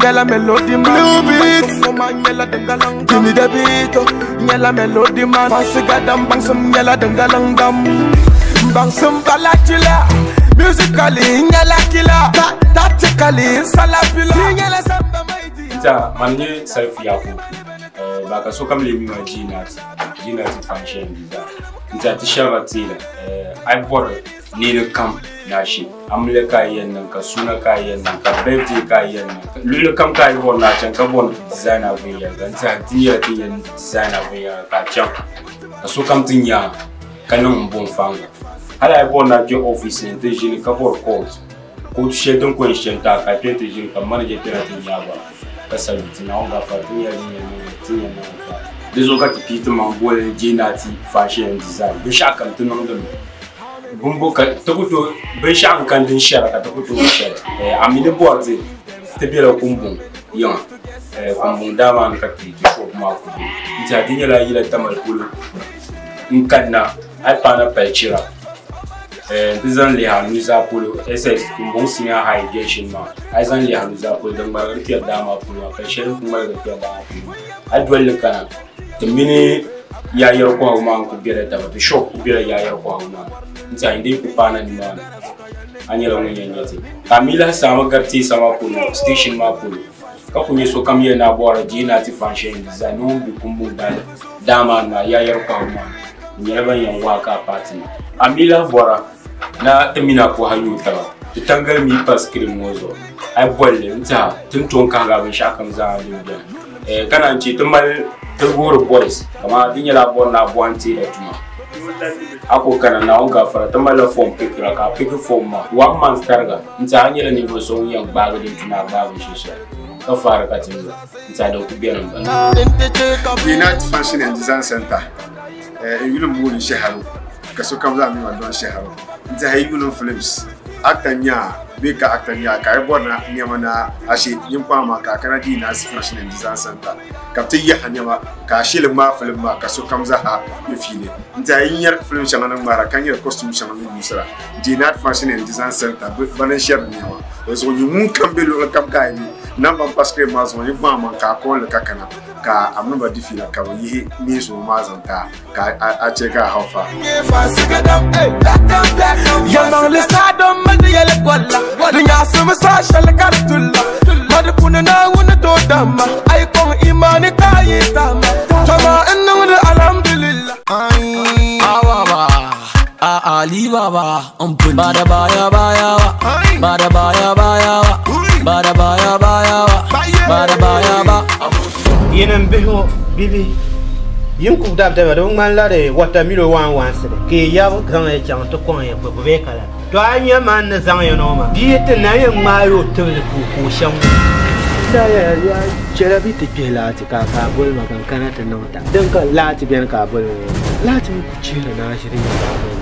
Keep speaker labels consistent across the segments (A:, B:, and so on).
A: Nyela melody man. Blue beat. Give me the beat. Nyela melody man. Fasigadam bang some nyela dangalang dam. Bang some balachila. Musically nyela killer. Tactically salapila. Nyela samba maidi.
B: Ita manye self yako. Baka so kam lemi ma G-Nati. G-Nati function design. Nta tishava tila. I bought nili kam na shi. Amle ka yen nan ka suna ka yen nan ka birthday ka yen nan. Lulu kam ka yi bon na can ka bon designer bun ya. Nta tinya tinya designer bun ya ka can. Ka so kam tinya ka nan bon fanga. Hala i bon na je office ne te jini ka bor court. Court sheldon ko shenta ka te jini ka manager tira tinya ba. Ka saluti na onga fa tinya tinya tinya na fa. Dezo ka ti piti man bole G-Nati fashion design. Bi shakam ti niŋdi mi. Bumbo ka ti ku tooi binshɛɣu n kandi n shɛra ka ti ku tooi shɛli. A mi ni bɔri ti ti bela Kumbuŋ yiŋa. Kumbuŋ daa maa ni ka ti shop maa ku be. N tiɛha di nyɛla yila Tamale polo n kanna a yi paana pali chira. N ti zaŋ lihi a nuzaa polo SS Kumbuŋ Senior High Junction maa. A yi zaŋ lihi a nuzaa polo din ŋmaligiri kpɛri daa maa polo maa ka shɛli ku ŋmaligiri kpɛri daa maa polo maa. A yi doli li kana ti mini yaayɛri kɔhigu maa n ku bela taba ti shop ku bela yaayɛri kɔhigu maa ni. N tiɛha n dee ku paana nimaani a nyɛla ŋun yɛn nyɛ ti. Ka a mi lahi saami gari teesa maa polo station maa polo ka ku nyɛ sokam yɛli ni a bɔri G-Nati fashion design ni ŋun be Kumbuŋ daa maa ni maa yaayɛri kɔhigu maa ni n nyɛla ban yɛn waa ka a paati na. A mi lahi bɔra na ti mini a kɔha yooi taba ti tangali mi pa screen ŋɔ zuɣu a yi bolli n tiɛha ti ni tooi kahigi a binshɛɣu kam zaa din beni. Ka naan che ti mali ti guhiri boys kaman di nyɛla a bɔri ni a bɔhim teela tuma a ku kana Naawuni gafara ti malila form pickira ka a pick form maa 1 month tariga n tiɛha a nyɛla ninvuɣu so ŋun yɛn gbaagi din tu ni a gbaagi shɛli shɛli ka faari ka ti lu n tiɛha din ku beni m bala.
C: G-Nati Fashion and Design Center n yuli m booni Shɛharu ka sokam zaa mi ma Don Shɛharu n tiɛha yi yuli films actor nyaa bee ka actor nyaa ka a yi bɔri na nɛma na ashe nyinkpaŋ maa ka a kana G-Nati Fashion and Design Center ka bɛ ti yaha nɛma ka a shili ŋmaai film maa ka sokam zaa mi fiili n tiɛha yi nyɛri film shɛŋa ni ŋmaara ka nyɛri costume shɛŋa ni yuusira G-Nati Fashion and Design Center ba ni shɛri nɛma di zuɣu nyɛ ŋun kam be luɣuli kam ka a yi mi namba m pa screen maa zuɣu nyinkpaŋ maa ka a call ka kana ka a mini ba di fiila ka bɛ yihi neesuŋ maa zaŋ ti a ka a che ka a hau fa.
A: Yɛlimaŋli saadom mali yɛli golla di nyaɣasimi saa shɛli ka di tulla ma di puuni Naawuni tooi damma a yi kɔŋ imaani ka a yi tahima tɔma n niŋdi alhamdulillah.
D: Ababa, a Ali Baba, bada baya baya wa, bada baya baya wa, bada baya baya wa, bada baya ba.
E: Yinin bihi ŋɔ bibi yin ku dabdaba di bi ŋmanila di watermelon waan waansili ka yi yabi zaŋ ya chaŋ ti kɔŋ ya bi bee kala to a nya man ni zaŋ ya noo maa bia ti na yɛn ŋmaai o tibili ka o shɛm ŋɔ. Da ya ya chɛla bi ti kpihi laati ka ka a boli ma ka n kana ti niŋ ta din ka laati beni ka a boli ma ŋɔ laati mi ku chihiri ni a ʒiri nyɛ zaɣ boli.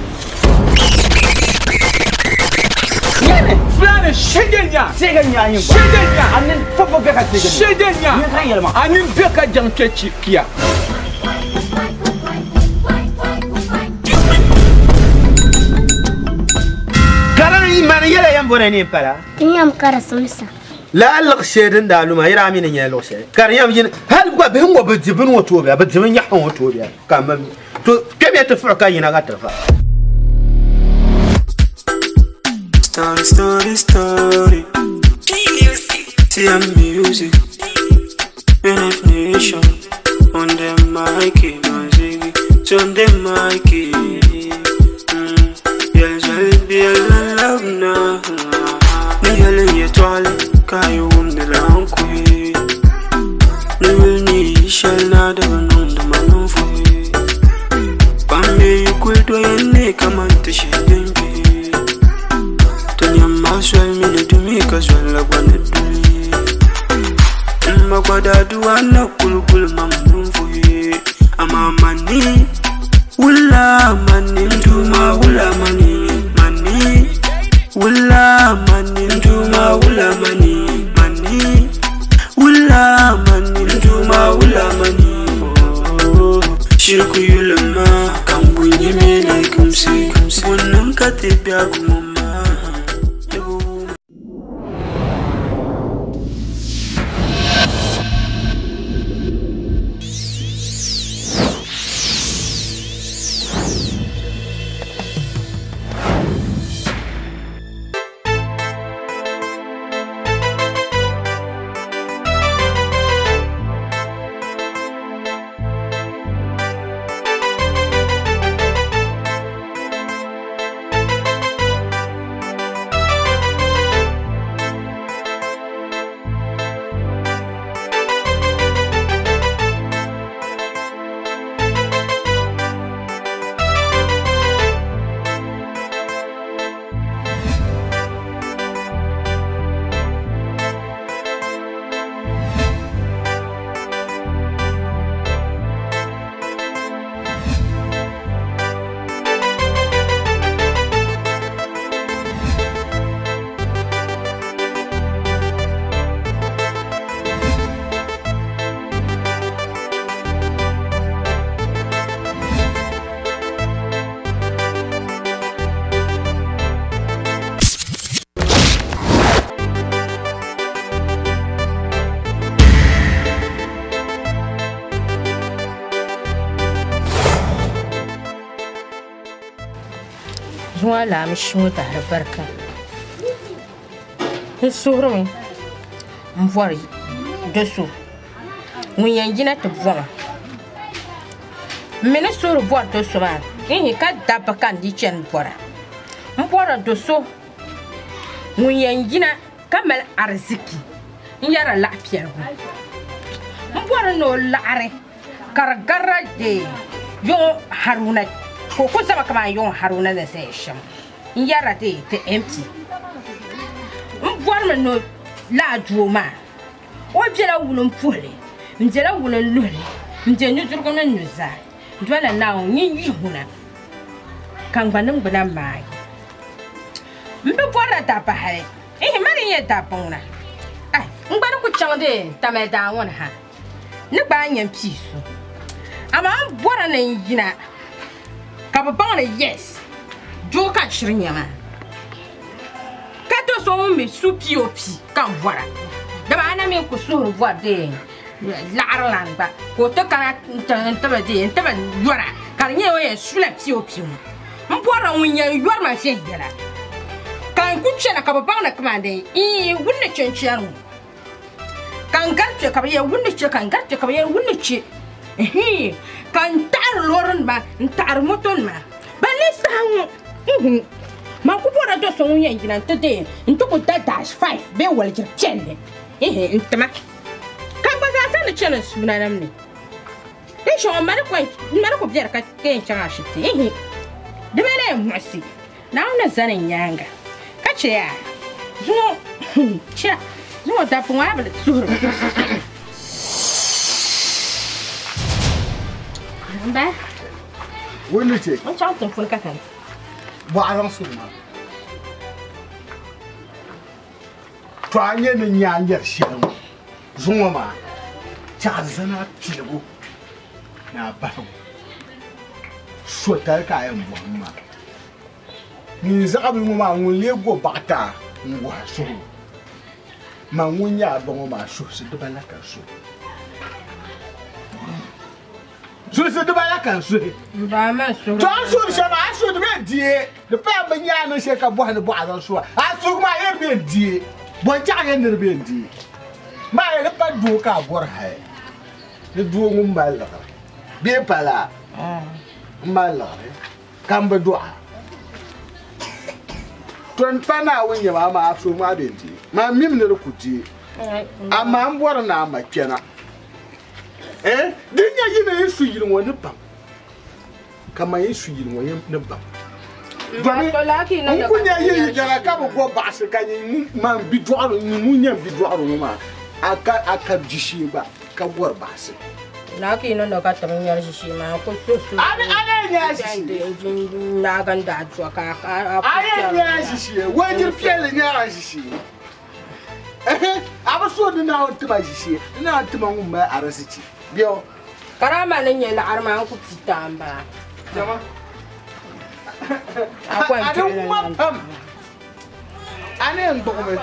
F: Yene fulani shedenya
G: Shedenya yin ba.
F: Shedenya
G: Anin fofo be ka shedenya.
F: Shedenya
G: Yin kan yelma.
F: Anin be ka jang kechi kiya.
E: Karan yi man yela yan bore ni pala.
H: Tinyam kara sumsa.
E: La alq shedin da luma yira mi ne yelo she. Karan yam yin hal gwa be ngo be dibin wo to be dibin ya wo to be. Kam to kebe te fu ka yina ga ta fa.
I: Story, story, story. TM music. NF Nation. On the mic, on the mic.
H: Zuŋɔ alaamisi ŋɔ tahiri barika. N suhurimi n bɔri do so ŋun yɛn yina ti bɔma. N mi ni suhuri bɔri do so maa n ka dabba ka n di chani bɔra. N bɔrila do so ŋun yɛn yina ka mali ariziki n yɛrila laɣa piɛligu. N bɔri ni o laɣari ka di garila yuŋ Haruna ka o ku zama kamani yuŋ Haruna ni zaya shɛm n yɛrila ti MP. N bɔrimi ni laa doo maa o bela wulimpuhili n bela wulinluhili n be nudirigu mini nuzaa dola Naawuni nyin yihuna ka n gba niŋgbuna maagi. N bi bɔrila dabba hali ihi mani n nyɛ dabba ŋuna ai n gba ni ku chaŋ di Tamale daa ŋɔ ni ha ni gba n yɛn pii so amaa n bɔra ni n yina ka bi baŋ ni yes doo ka n shiri nyɛ maa ka do so ŋun mi su POP ka n bɔra dama ana mi ku suhuri bɔri di laɣari lan gba ka o ti kana n tibi yɔra ka di nyɛla o yɛn sula POP ŋɔ n bɔrila ŋun yɛn yɔri ma viɛnyɛla ka n ku chana ka bi baŋ ni kamani wunni chenchɛri ŋɔ ka n gari kpe ka bi yɛn wunni che ka n gari kpe ka bi yɛn wunni che ka n taɣari loori nima n taɣari moto nima ban lee saha ŋɔ man ku bɔrila do so ŋun yɛn yina n ti dee n ti ku da dash 5 bee walijiri piɛlli n tima ka n gba zaa sa ni chani n suuna nim ni din shɛŋa n mali ku biɛri ka yɛn chaŋ ashibiti di mi na yɛn muɣisi Naawuni zani n nyaanga ka che yaa zuŋɔ cha zuŋɔ dabba ŋɔ a bi suhuri ba
C: wani ce
H: n chaŋ tiŋ puuni ka kani
C: bɔɣa zaŋ suhu ma to a nyɛ ni nya yɛri shɛli ŋɔ zuŋɔ maa chaɣa zana piligu ni a bahigu sotali ka a yɛn bɔhim maa nin zaɣabili ŋɔ maa ŋun lee go baɣa n gohi suhu ma ŋun nyɛ a ba ŋɔ maa suhusi dibala ka n suhi suhusi dibala ka n suhi to a suhuri shɛm a suhi di bee die di paya bi nyɛ a niŋ shɛli ka bɔhi ni bɔɣa zaŋ suha a suhigu maa yɛri bee die bɔnchaɣu yɛn ni di bee die maa yɛ di pa doo ka a bɔri hali di doo ŋun mali liɣiri bee pala n mali liɣiri ka n bi dɔɣa to n pa Naawuni nyɛ maa maa suhu maa bee die maa mim ni di ku die amaa n bɔri ni a ma kpɛna din nyɛ yi ni yi su yili ŋɔ ni baŋ ka ma yi su yili ŋɔ ni baŋ domi n ku nyɛ yi yidana ka bi go baɣasi ka man bidɔɣiri ŋun nyɛ bidɔɣiri ŋɔ maa a ka jishee gba ka gɔri baɣasi
H: Laki no ka tam nyɛri shishee maa ku su su
C: a na nyɛ shishee
H: naagan daa dua ka a
C: a na nyɛ shishee wajiri piɛlli nyɛ a shishee a bi so ni Naawuni tima shishee ni Naawuni tima ŋun mali arisichi bɛ
H: karama ni nyɛ laɣari maa n ku pi taam bala
C: jama a di ŋuma pam a ne n gbuɣumi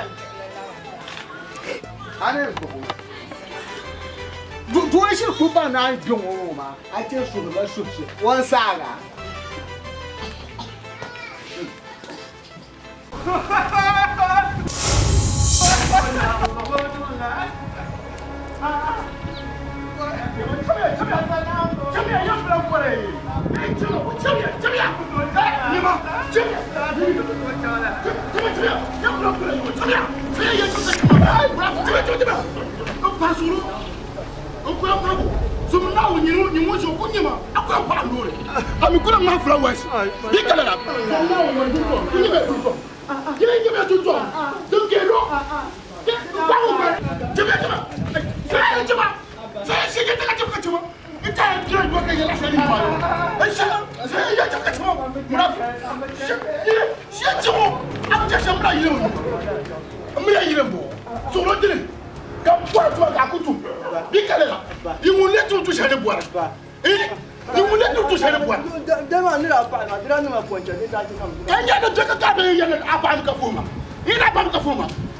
C: a ne n gbuɣumi doo shiri ku baŋ naan gbe ŋɔ maa a chɛ suhurila suhusi o n saaga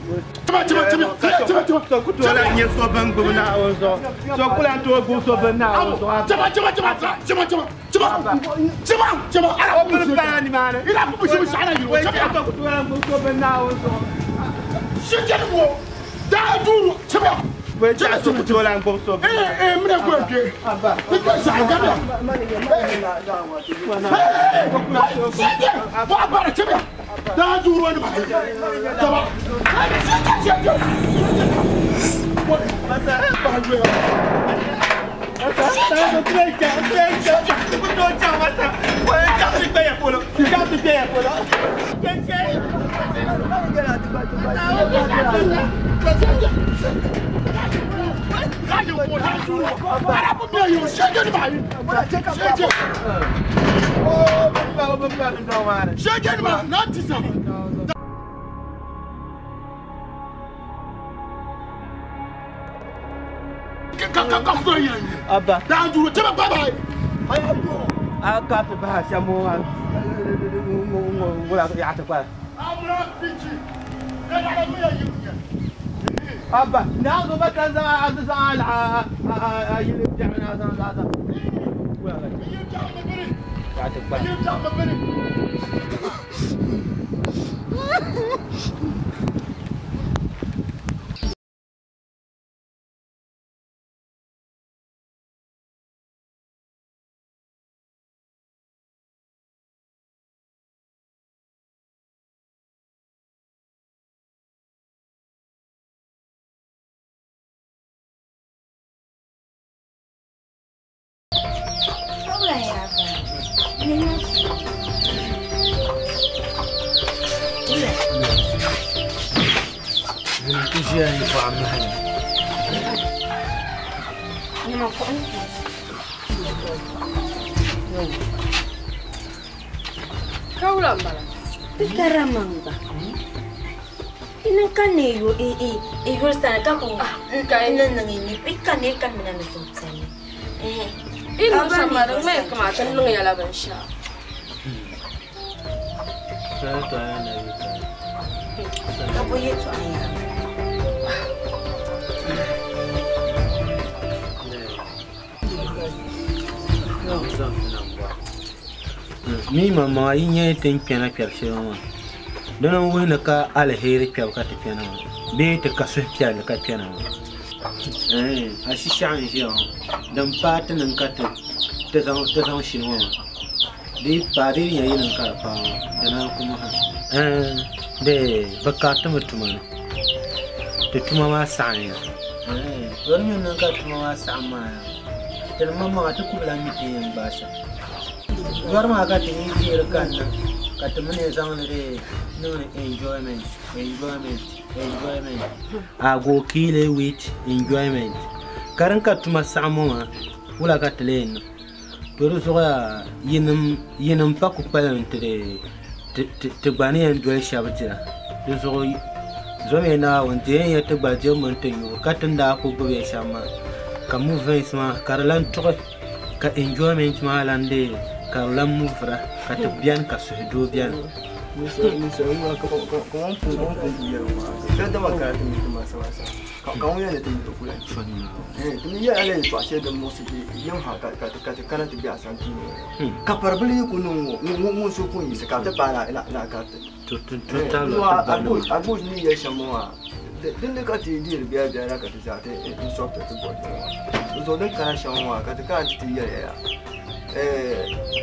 A: Chima chima chima chima chima.
E: So ku tola nye so ban gbubi na o zo. So ku lan to gbubi so ban na o zo.
A: Chima chima chima chima chima chima chima chima.
E: O bini paani maani.
A: Ila ku bushi bushi ana yiro.
E: Chima so ku tola gbubi so ban na o zo.
A: Shike ni wo. Da duru chima.
E: Wai cha so ku tola gbubi so ban.
A: Eh eh mine go ke.
E: Abba.
A: Tike sa ga da. Shike. Ba ba chima. Da duru wani ba. Chima.
E: Abba.
A: Da duru chima baba.
E: A ka ti bahi shɛm ŋɔ ŋɔ yaɣa ti kpala. Abba, na zo ba ka zaŋ a zaŋ a yili biɛɣu na zaŋ zaŋ zaŋ. Yaɣa ti kpala.
J: Karamanga. Ina ka ne yo e e e yo sa ka ko na na ni pi ka ne ka mina na so tsani. Eh.
H: Ina sa ma da mai kama ta nun ya laban sha.
E: Sa ta na yi ta.
J: Ka bo ye to aya.
E: Mi mama yi nyɛ tin kpɛna kpɛbu shɛli ŋɔ dina n wuhi ni ka aliheri kpɛbu ka ti kpɛna ŋɔ bee ti ka suhupiɛlli ka kpɛna ŋɔ a shishaɣu n ʒiya ŋɔ din paai ti niŋ ka ti zaŋ shili ŋɔ maa di paai di nyɛ yi niŋ ka di paai ŋɔ dina n ku ha de bi karitimi tuma ni ti tuma maa saɣamya di mi niŋ ka tuma maa saɣam maa ya ti ni maŋmaŋa ti ku bi lahi mi ti yɛn gbaai shɛm. Lɔri maa ka ti yi ʒiiri kanna ka ti mini zaŋli di niŋdi enjoyment enjoyment enjoyment I go kill it with enjoyment ka din ka tuma saɣam ŋɔ maa wula ka ti lee niŋ to di zuɣu yaa yinim pa ku kpalim ti gba ni yɛn doli shɛba dira di zuɣu zomiya Naawuni di yɛn yɛ ti gba dibu mini ti nyubu ka ti ni daa ku gbubi ya shɛm maa ka movements maa ka di lan tuɣi ka enjoyment maa lan dee ka di lan muvira ka ti beni ka suhudoo beni.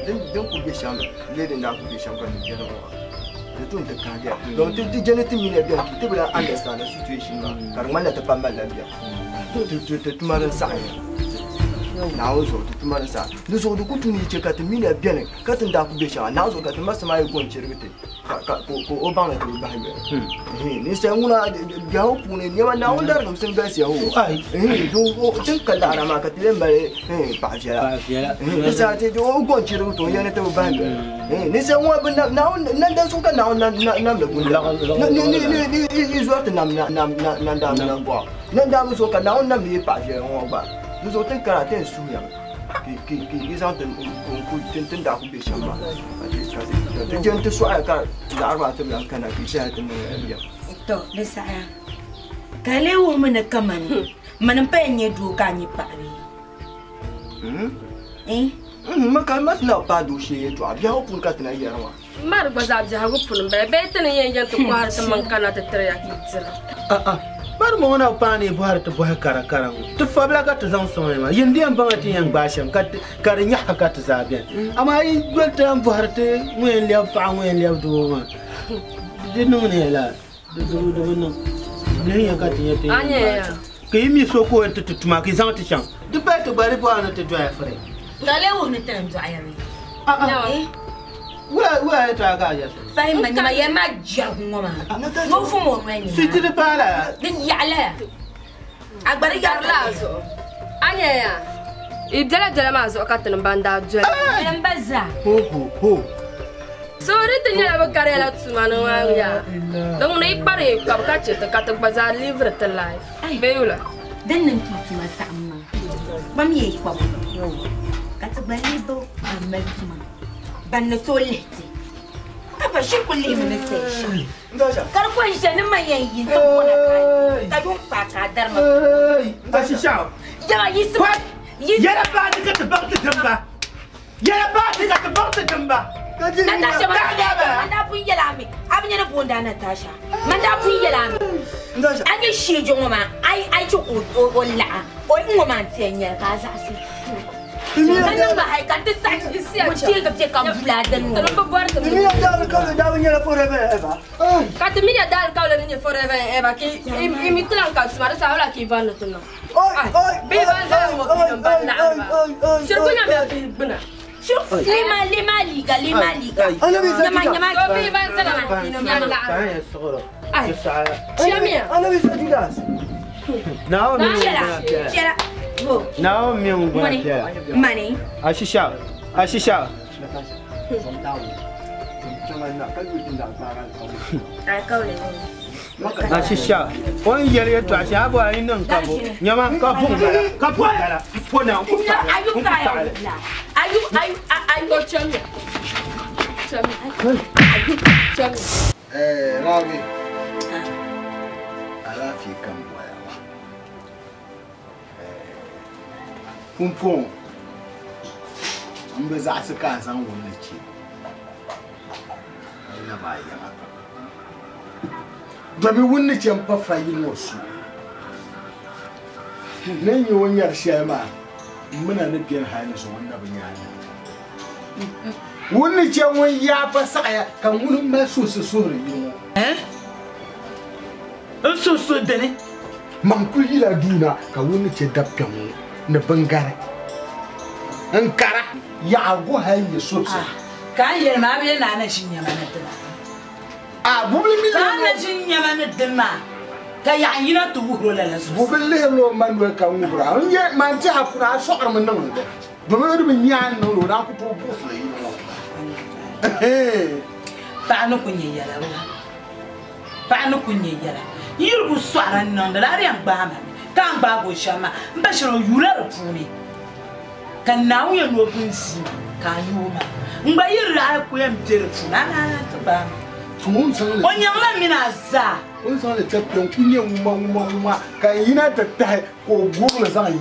K: Din ku be shɛm lee din daa ku be shɛm ka di biɛni ŋɔ di tun ti kahigiya donc ti jɛni ti mini biɛni ti bi lan understand the situation maa ka di ŋmanila ti pa malila biɛni ti tuma din saɣim Naawuni zuɣu ti tuma din saɣim di zuɣu di ku tu ni yi che ka ti mini biɛni ka ti ni daa ku be shɛŋa Naawuni zuɣu ka ti masi maa yi go n-chirigi ti ka o baŋ ni ti bi bahi yoli ninsal ŋuna biɛhigu puuni nɛma Naawuni darigimsim galisiya o tin ka laɣira maa ka ti lee mali paɣa viɛla di saha ti o go n-chirigi ti o yɛli ni ti bi bahi yoli ninsal ŋuna bi nandan zuɣu ka Naawuni namdi gunda yi zɔri ti nam nandaami nambɔɣu nandaami zuɣu ka Naawuni namdi yi paɣa viɛla ŋɔ gba di zuɣu tin kana ti yɛn suhuya ki yi zaŋ tin daa ku be shɛm maa ti jɛni ti sɔɣaya ka laɣiri maa ti bi lan kana ka yi ʒɛya ti niŋ biɛm.
J: To di saɣaya ka lee wuhimi ni kamani mani n pa yɛn nyɛ doo ka a nyɛ paɣa bee?
K: Ma ka ma tina pa doo shee yɛltɔɣa biɛhigu puuni ka tina yɛri maa.
H: Ma di gba zaa biɛhigu puuni m-bala bee ti ni yɛn yɛn ti kɔhiri ti maŋ kana ti tiri ya ka yi dira.
E: Mari mo na paani bɔhiri ti bɔhi kara kara ŋɔ ti fabila ka ti zaŋ sɔŋ maa yin di yɛn baŋ ti yɛn gbaai shɛm ka di nyaɣa ka ti zaa bɛni amaa yi doli ti lan bɔhiri ti ŋun yɛn lɛbi paɣa ŋun yɛn lɛbi doo maa di niŋ ni la di bi niŋ lihi yɛn ka ti nyɛ ti yɛn gbaai ka yi mi so ka o yɛn ti ti tuma ka yi zaŋ ti chaŋ di pali ti gba di bɔhiri ni ti doya firi.
J: Ka lee wuhi ni ti ni dɔɣiya bee?
E: Wula wula yɛltɔɣa ka a yɛli?
J: Fahimma nyɛma yɛli maa jɛrigu ŋɔ maa ŋɔ fum o noli ni
E: Si ti di paala ya.
J: Di yaɣila ya. A gba di yaɣila
H: a zuɣu. A nya ya. I biɛla biɛla maa zuɣu ka ti ni ban daa doli.
J: N ba zaa.
E: Ho ho ho.
H: So di ti nyɛla bi kariyala tuma ni maa ya. Di ŋuni yi kpari yi kpabi ka chɛ ti ka ti gba zaa liiviri ti life. Bee wula?
J: Din niŋ ka i tuma saɣim maa. Kpam yɛ kpabu. Ka ti gba liibi ban mali tuma. Ban ni tooi lihi ti. Ka pa shiri ku lihimi ni sayi shɛm. Ka di kɔŋ ʒe ni ma yɛn yi n-ti bɔna ka a ka yuŋ kpaai ka a dari ma.
E: Ashishaw.
J: Yɛma yiɣisimi.
E: Yɛla baati ka ti baŋ ti dimba. Yɛla baati ka ti baŋ ti dimba.
J: Natasha, man daa pun yɛla mi. A bi nyɛ ni booni daa Natasha. Man daa pun yɛla mi. A nyɛ sheejo ŋɔ maa, a yi chɛ ka o laɣa, o ŋɔ maa n-ti yɛn nyɛli ka a zaɣisi. Ka niŋ ba hai ka n ti saɣi ŋun teegi bɛ ka bula din ŋɔ.
K: Timina daali kawule daa bi nyɛla forever and ever.
H: Ka timina daali kawule ni nyɛ forever and ever ki i mi tilan ka tuma di saha wula ka i van ni ti niŋ. Bihi ban zaya ŋɔ bihi ban laɣiri ba. Shiri ku nyamila bihi gbuna.
J: Lima lima liiga lima liiga. Nyama nyama.
H: So bihi ban zaya ŋɔ bihi ban laɣiri. Chamiya.
K: Anabi Isa Judas.
E: Naomi
J: Chela chela.
E: Naomi ŋun piɛla.
J: Mani.
E: Ashisha Ashisha. Ashisha o ni yɛli yɛltɔɣa shɛli a bɔra yi niŋ ka bo nyɛma ka buŋ bala ka buŋ bala po na n ku taɣali n ku taɣali.
J: Ayu ayu ayu.
H: O chamiya. Chamiya. Chamiya.
C: Rabi. Alaafee ka n bɔya maa. Pumpɔŋ n bi zaɣisi ka a zaŋ wunni chɛ n laba a yiŋa. Domi wunni chɛ n pa fa yili ŋɔ su. Ni n nyɛ o nyɛri shɛli maa m mina ni beni hali ni zuɣu n na bi nyaana. Wunni chɛ ŋun yaa pa saɣaya ka ŋuni mali suhusi suhuri yili ŋɔ.
G: N suhusi dini?
C: Man kuli yila duu na ka wunni chɛ dabkpɛm ŋɔ ni bingari n kara yaɣagu hali nyɛ sobisi.
G: Ka n yɛli maa a bi yɛli ni a na ʒi nyɛma ni dina.
C: A bubili mi
G: Ka a na ʒi nyɛma ni dini maa ka yaɣa yina ti wuhiri o lala zuɣu.
C: Bubili lihiri o ma noli ka ŋubira. N yɛ man tiɛha puuni a sɔɣirimi niŋdi domi di bi nyɛ a ni niŋdi o daa ku tooi buɣisili yili ŋɔ.
G: Paɣa ni ku nyɛ yɛla wula. Paɣa ni ku nyɛ yɛla. Yiri ku sɔɣira n niŋdi la a di yɛn gbaai ma mi ka n gbaagi o shɛm maa n ba shɛli o yuula di puuni ka Naawuni yɛn ni o bin ʒii ka a yuui ma n gba yiri daa ku yɛn be di puuni a naan ti gbaai ma. O nyaŋla mini a zaa.
C: O ni zaŋ li tɛbi kpɛŋ ku nyɛ ŋuma ŋuma ŋuma ka n yina ti tahi ka o gurili zaŋ yi.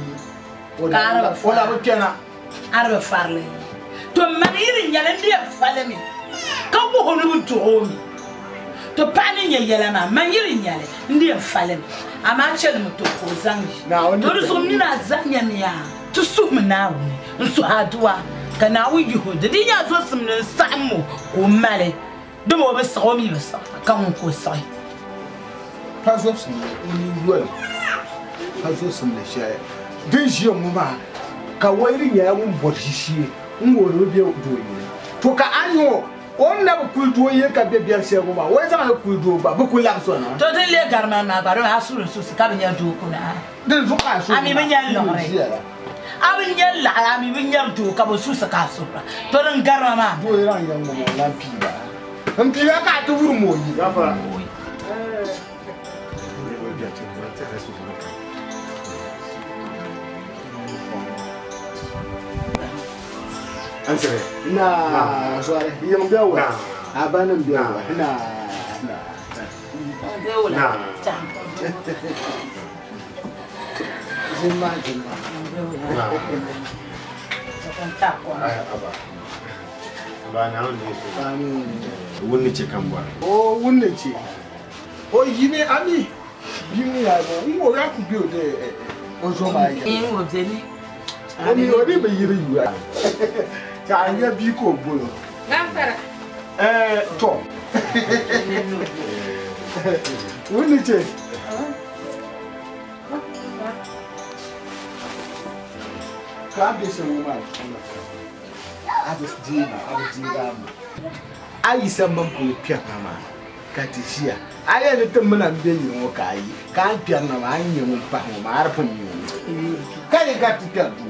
C: O la bi kpɛna.
G: A di bi farili. To mani yiri nyɛli n di yɛn fali mi ka wuhi o ni bi duɣi o mi. To paɣa ni nyɛ yɛla maa man yiri nyɛli n di yɛn fali mi amaa chɛli mi to ka o zaŋ yi. To di zuɣu mini a zaa nyɛmiya ti suhimi Naawuni n suhi aduwa ka Naawuni yihi o di di nyɛ a zosim ni n saɣim o ka o mali dama o bi siɣi o mi bi siɣi ka ŋun ka o siɣi.
C: Pa zosim ni o ni yoli pa zosim ni shɛli din ʒiya ŋɔ maa ka wayiri nyɛla ŋun bɔri ʒishee n wuhiri bi bɛ doo yili to ka a nyɛ o o ni na bi kuli doo yili ka bɛ biɛri shɛli ŋɔ maa o yi zaŋli kuli doo gba bi ku labisi o na.
G: To din lee gari maa maa gba di a suhuri susi ka bi nyɛ doo kuna.
C: Din zuɣu ka a suhuri
G: A mi bi nyɛ liɣiri. A bi nyɛ laɣiri a mi bi nyɛri doo ka bi susi ka a suhura to din gari maa maa.
C: Doo yɛla n yɛn ŋɔ maa lan piiba n piiba ka a ti wurim o yi. Na sorry, yung biyaw. Aba ng biyaw. Na. Na. Na.
L: Zimma zimma.
C: Na. Aba. Ba na wani so. Wunni ce kan bora.
L: O wunni ce. O yime ami. Bimi ya bo. Ngo ya ku bi o de o zo ma ya.
G: Ngo zeni.
L: Ami o de be yiri yuwa. Ta anya bi ko bolo.
H: Gafara.
L: To. Wunni ce. Ka bi se wo ma. Abis dina ayi samban ko pia mama katishia aya ne tumna mbe yinwo kai ka pia na ma anyi pa ho ma arpun ni ka le ka ti pia du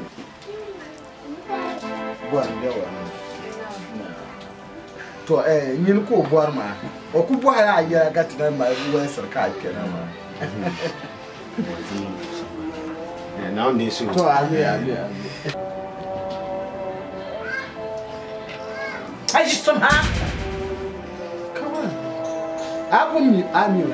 L: bo ande wa to nyin ko bor ma o ku bo ya ya ka ti na ma wa sar ka pia na ma
C: na ne su
L: to ayi ayi
G: Ayi soma.
L: Come on. Abu mi ami o.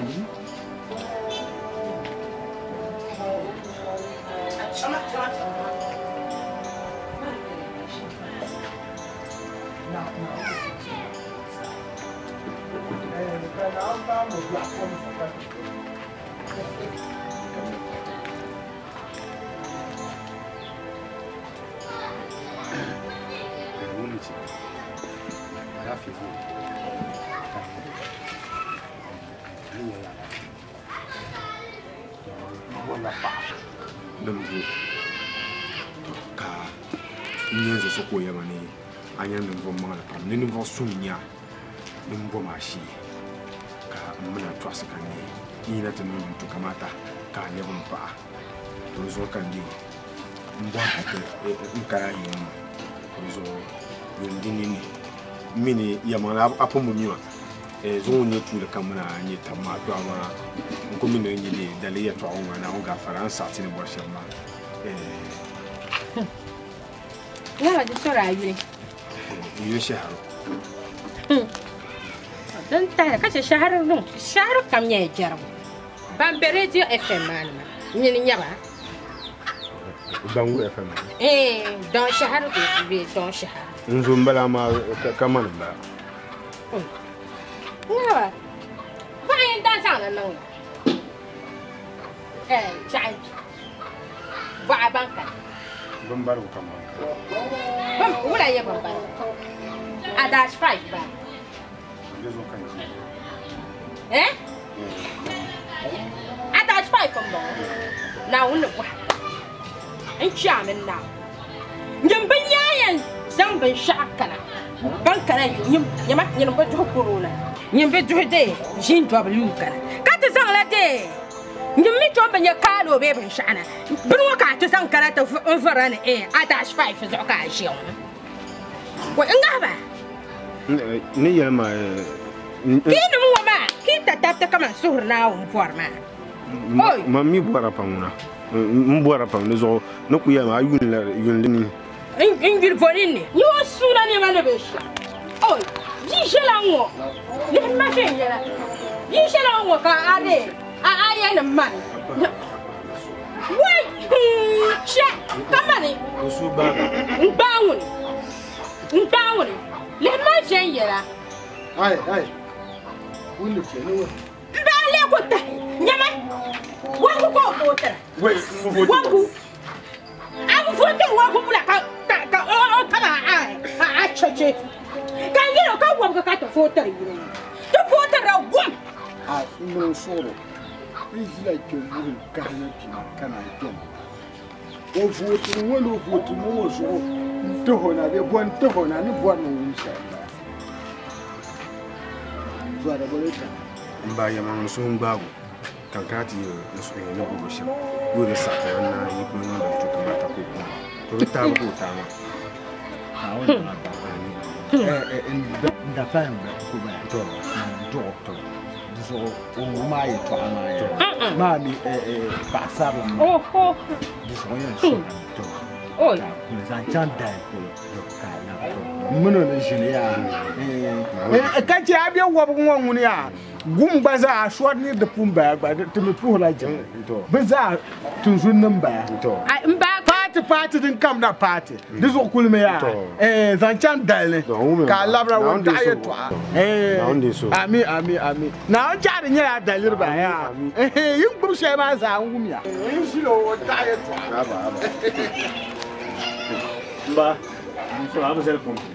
C: Ka nyenzo soko ya mani anya nimvo mala pam ni nimvo sunya nimvo mashi ka mna twasa kan ni ina tanu mtu kamata ka nyabo mpa tozo kandi mbwa hata nkara yoma tozo yondini ni mini ya mala apo munyiwa zo nye tule kamuna nye tamma to ama nko mini nye de dale ya to onwa na onga faransa tini bo shema
H: Nga di sora ayure.
C: Yure shaharo.
H: Dan ta ka ce shaharo no, shaharo kam nye jarabo. Bambe radio FM man ma. Nyini nyaba.
C: Bangu FM.
H: Don shaharo be don shaharo.
C: Nzo mbala ma kaman ba.
H: Nga ba yin dan sa na nan. Chai. Ba banka.
C: Bambaru kaman.
H: Bam wala ya bambaru. A dash 5 ba. A dash 5 from na wunna ba. In cha min na. Nyim bin yayan zan bin shakana. Bankana nyim nyama nyim ba ju corona. Nyim be ju de jin W kana. Ka ta zan la de. Nyim mi to ban ya kalo be bin shana. Bin wa ka ta zan kana ta fara ne a dash 5 zo ka shi. Wa in ga ba.
C: Ni yelma
H: ki ni mu ma ki ta ta ta kama suhur na un forma.
C: Ma mi bora pamuna. M bora pam ne zo no ku yelma ayun la yun ni.
H: In gir fonin ne. Ni wa suna ne ma ne be shi. Oi, ji shela ngo. Ni ma she yela. Ji shela ngo ka ade. A aye ne man. Wai, che, kama ni.
C: Su ba.
H: Nba woni. Nba woni. Le ma je yela.
L: Ai, ai. Wunni ke ne wa.
H: Nba le ko ta. Nyama. Wangu ko ko ta.
C: Wai,
H: wangu. Abu fote wangu bula ka ka o kama a cheche. Kan yero ka wangu ka to fote yiro. To fote ra gum.
L: A ino soro. Izla ke mu ka na bi kana ken. O vote wo lo vote mo zo. Ntoho na be bon ntoho na ni bon no sha. Zuwa da boleta.
C: Mba ya man so ngbago. Kankati nso ne go sha. Yo de sa ka na yi ko no to kamata ko ko. To ta ko ta ma.
L: Ha wona ma ba. Nda fa mba ko ba.
C: To
L: do to. So o ma yi to ama ya. Ma mi ba sa la.
H: Oh oh.
L: So yan so to.
H: Oi.
L: Ko zan chan dai ko ka na to. Muno ne jini ya. Ka ce abia wo bu nwa nwuni ya. Gum gba zaa shɔri ni di pun baya gba ti mi puhila jiŋli. Bɛ zaa tinzun nim baya. Paati paati din kam na paati di zuɣu kuli mi yaa zaŋ chaŋ dali ni ka a labira ŋun taɣi yɛltɔɣa. Ami ami ami. Naawuni chaɣiri nyɛla daliri ba yaa. Yin gbubi shɛli maa zaa n wumya. N ʒila o taɣi yɛltɔɣa.
M: Mba, a bi zali pɔmpi.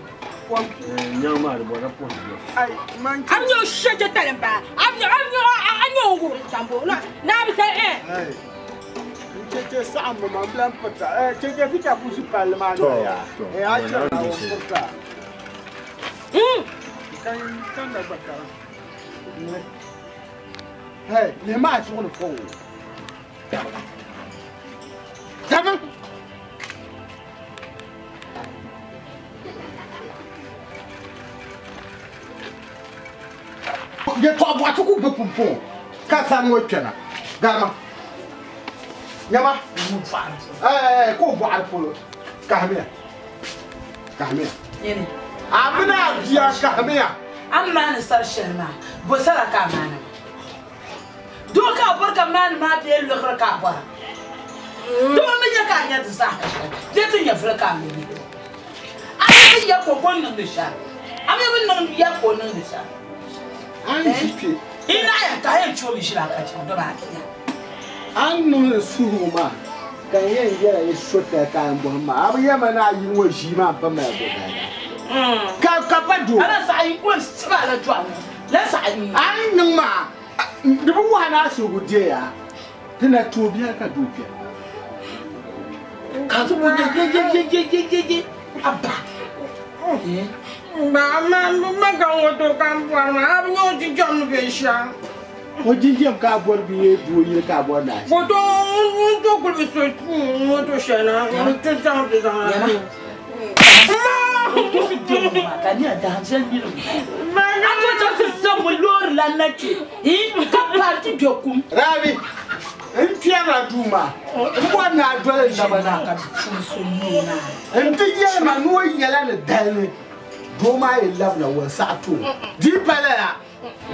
M: Nyaŋ maa di bɔrila pɔhim biɛɣu.
H: A bi nyɛ o shɛjɛ tali m-bala. A bi nyɛ o wuhiri tambu. Naa bi zali eh.
L: N cheche saɣimmi ma m bi lahi pirita. Cheche fita ku ʒi palli maa noli yaa. A chɛrila o pirita. Kan na gba kara. Hey, lihi maa zuɣu ni fo o. Dabi! Yɛtɔɣa bɔɣati ku bi pumpɔŋɔ ka sani ŋɔ kpɛna garima nyama ka o bɔɣiri polo kahimiya kahimiya a mini a bia kahimiya.
G: A ni maani sari shɛli maa, bɔ sara ka a maani maa? Doo ka a bɔri ka maani maa bee liɣiri ka a bɔra? Doo mi nya ka a nya di zaa ka shɛli, bee ti nyɛvili ka a mi nya. A mi bi ya ka o bo n-niŋdi shɛli. A mi bi niŋ ya ka o niŋdi shɛli.
L: A ni ʒi kpe.
G: Yi naɣ yɛn kahi yɛn choomi ʒili a ka chaŋ dɔba a ti ya.
L: A ni niŋdi suhigu maa ka n yɛn yɛla yi sotali ka a yɛn bɔhim ma, a bi yɛli ma ni a yi ŋɔ ʒii maa pa mali bɔ bahiga? Ka pa doo.
G: A na saɣi yi ko n-sib a la dɔɣi ŋɔ, la saɣi n.
L: A ni niŋ maa, di bi wahi ni a suhigu deei a, ti na tooi biɛhi ka doo kpɛra.
G: Ka ti bo yeyeyeyeyeye a ba.
H: Ba, ma, ma ka ŋɔ to ka n bɔri maa, a bi nya o jinjam ni be shɛm.
L: O jinjam ka a bɔri bee doo yili ka a bɔri ni a ʒi?
H: Ka o to ŋun to kuli bi so moto shɛli na, n ti chaŋ ti zaŋ a.
G: Ka ni a dahin shɛli niriba. A to chaŋ ti zaŋ mi loori la na kpe, ka paai ti be kum.
L: Rabi, n kpɛrila duu maa, n bɔri ni a doli n naba na. N ti yɛli ma ni o yɛla ni dali ni doo maa yi labina o saɣi ti o. Di yi pa lala,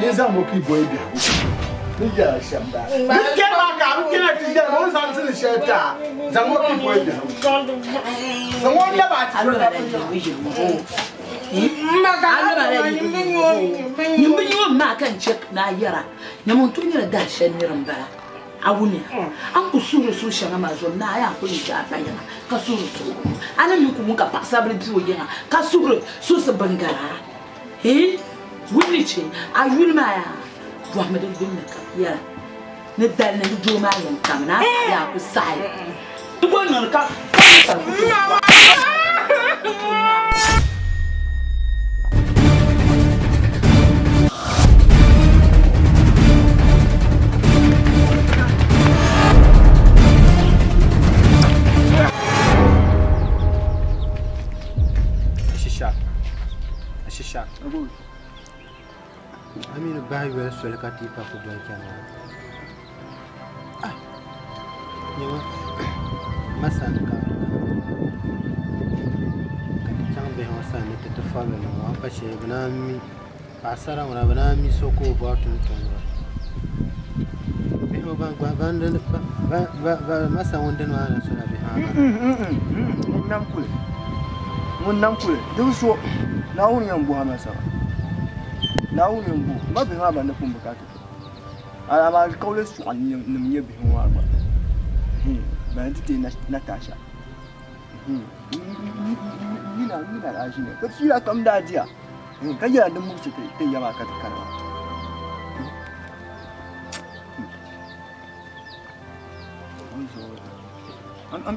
L: ni zaŋ mo pii bɔyi biɛhigu ni yɛla shɛm daa. Ni kpɛri maa ka a bi kpɛna ti yɛli ma o ni zaŋ ti ni shɛli ti a, zaŋ mo pii bɔyi biɛhigu. Zaŋ o lab a ti
G: Nyimbi nyɛ maa ka n chɛ ni a yɛra nyama n tooi nyɛla dahin shɛli nira m-bala a wumiya a ni ku suhiri suhu shɛŋa maa zuɣu naa yaa kuli n-chɛ a pa yiŋa ka suhiri suhigu a ni mi ku wum ka paɣisaribila be o yiŋa ka suhiri suhisi bingara hii wulli chɛ a yuli maa yaa bɔhimi di gbunni ka yɛra ni dali ni doo maa yɛn kami na a saɣi yaa ku saɣi di bo niŋdi ka
E: Ashisha. Ashisha. Aminu bahi yoli soli ka ti pa ku doli chani maa. Ah! Nyama masani ka ka ti chaŋ bihi ŋɔ sani ni ti ti fabili niŋ ba pa shɛli bɛ naan mi paɣasara ŋuna bɛ naan mi so ka o bɔri tumtumdiba bihi ŋɔ ban gba ban dini ban ban masa ŋun dini maa na sola bihi maa
K: ŋun nam kuli ŋun nam kuli di bi so Naawuni yɛn bohi a masara Naawuni yɛn bohi ma bihi maa ban ni pun bi ka ti amaa kauli suɣa nim nyɛ bihi ŋɔ maa gba ban ti teei Natasha yina yina daa ʒini ka fiila kam daa diya ka yɛla din muɣisi ti ya maa ka ti kani maa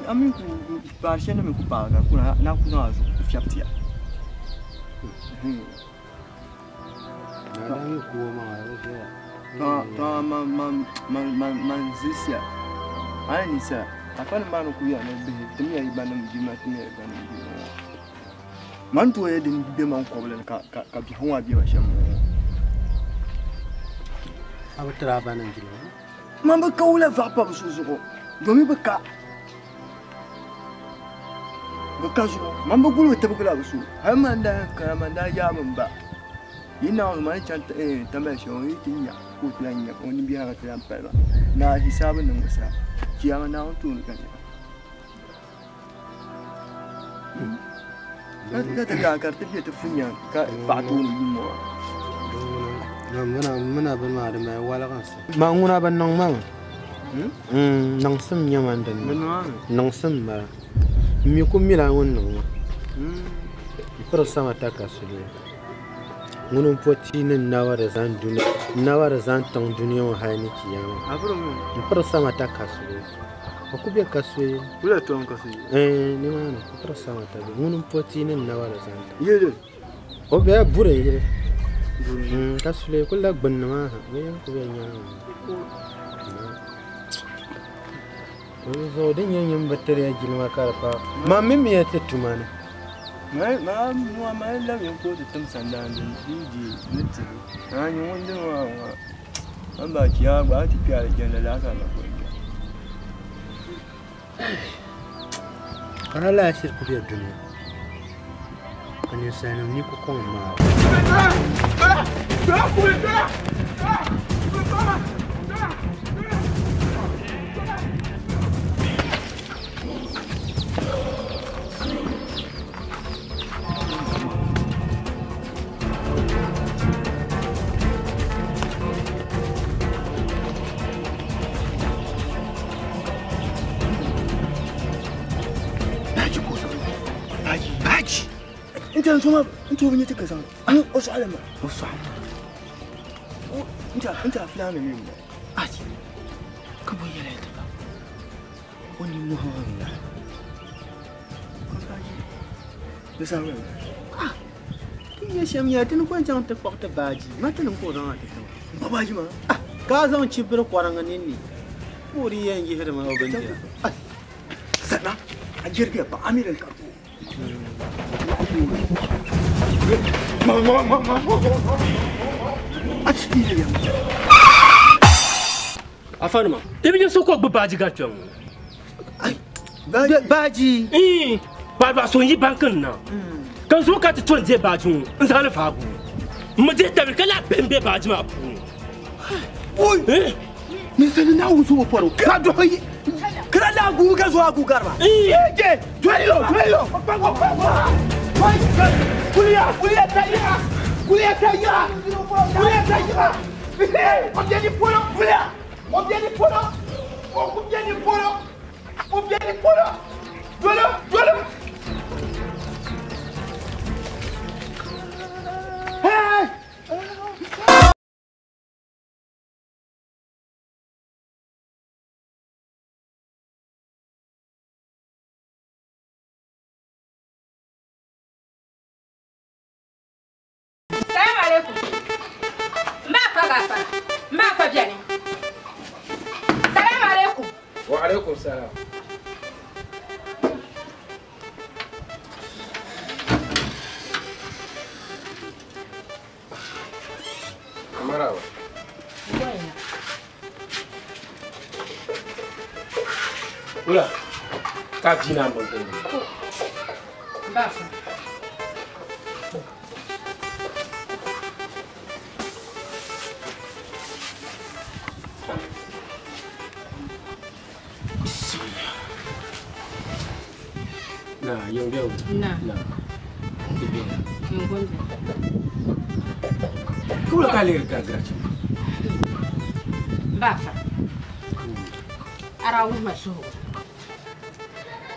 K: a mi ku paari shɛli ni mi ku paagi ka kuna na ku zaŋ a zuɣu fiɛbi tiya man zilisiya a ni ninsala afa nim maa ni ku yɛra ni bihi timiya yi ba nim jilima timiya yi ba nim jilima man tooi yɛ din bɛ man kɔbili ni ka biɛhigu maa bɛ ba shɛm ŋɔ
E: a bi tiri a ba nim jilima
K: man bi ka wula vaɣa pa bi so zuɣu domi bi ka bi ka zuɣu man bi guli bi tibigila bi so hali man daa kana man daa yaami n ba Yi naawuni ma ni chaŋ tamali shɛli ŋɔ yi ti nya ka o ti lan nya o nimbihi maa ti lan pali ba. Naa hisaabu niŋbu saha, chiyaama Naawuni tooni ka nyɛla. Ka ti kaa ka di ti be ti funyaŋ ka paɣa tooni yum ŋɔ maa.
E: Muna bini maa di mali waliginsi. Ma ŋuna bi niŋ ma mi. Niŋsim nyɛ man din niŋ. Niŋsim m-bala. M mi ku mila ŋun niŋ ma. M piri sama takasuliya. Ŋuni m-po tia ni n naba di zani dunia, n naba di zani tiŋ dunia ŋɔ hali ni chiyaama. M piri sama takasuliya. O ku be kasuya. Nimaani m piri sama takasuliya. Ŋuni m-po tia ni n naba di zani tiŋ. O bela buri yili. Kasuliya kuli la gbunni maa ha. Bɛ yɛn ku be nyaaŋa maa. Zuɣu din nyɛ nyin bi tiri ya jilima ka di pa. Man mi mi ya ti tuma ni.
K: Ma nua ma labi n kootu tim sandaan din di di ni tibi. Na nyi ŋun dini maa ŋɔ. Man ba chiya gba ti kpe alijanna laa ka na kuli kpe.
E: Ka na lahi shiri ku be dunia. Ka ninsalinim ni ku kɔŋ maa.
K: انت شو انت بنيتك زين انا وش على ما وش على انت افلام مين عادي كبو يا ليتك وني مهم بس اه
E: يا شام يا تن كون جان تفقت باجي ما تن كو زان تفقت
K: باجي ما
E: كازان تشبر قران نيني وري ينجي هرما او بنتي
K: سنة اجيرك امير الكربو ما ما ما ما
M: Afanuma, ibi nyo soko gbe baji ga chon.
E: Baji.
M: Eh, ba so yi bankin na. Kan so ka ti ton je baji un, nza le fagu. Mo je tabi kala bembe baji ma pu.
K: Oi. Eh. Ni sani na wusu poro. Ka do yi. Kra la gu ka zo agu garba. Eh, je, duelo, duelo. Kulia, kulia taya. Kulia taya. Kulia taya. On vient du polo, kulia. On vient du polo. On vient du polo. On vient du polo. Duelo, duelo. Hey!
H: Salam alaikum. Ma fa gafa. Ma fa biani. Salam alaikum.
F: Wa alaikum salam. Marhaba.
M: Oula. Ka dina mo den.
H: Ba fa.
M: Na, yau yau.
H: Na.
M: Na. Ibe.
H: Yau
F: Kula ka ler gagracha.
H: Ba fa. Ara wu ma so.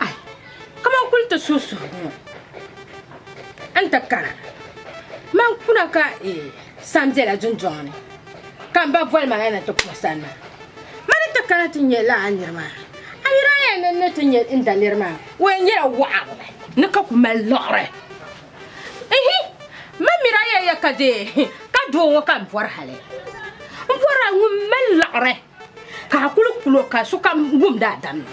H: Ai. Kama kulta susu. Anta kana. Man kuna ka samzela junjone. Kan ba vol ma na to posana. Man ta kana tinyela anyirma. Ayira ya ne tinyel inda nirma. We nyela wa. Ne ka ku mel lore. Ehi. Ma mira ya ya ka de. Ka do ka mbor hale. Mbor ngu mel lore. Ka kulu kulo ka su ka ngum da dam.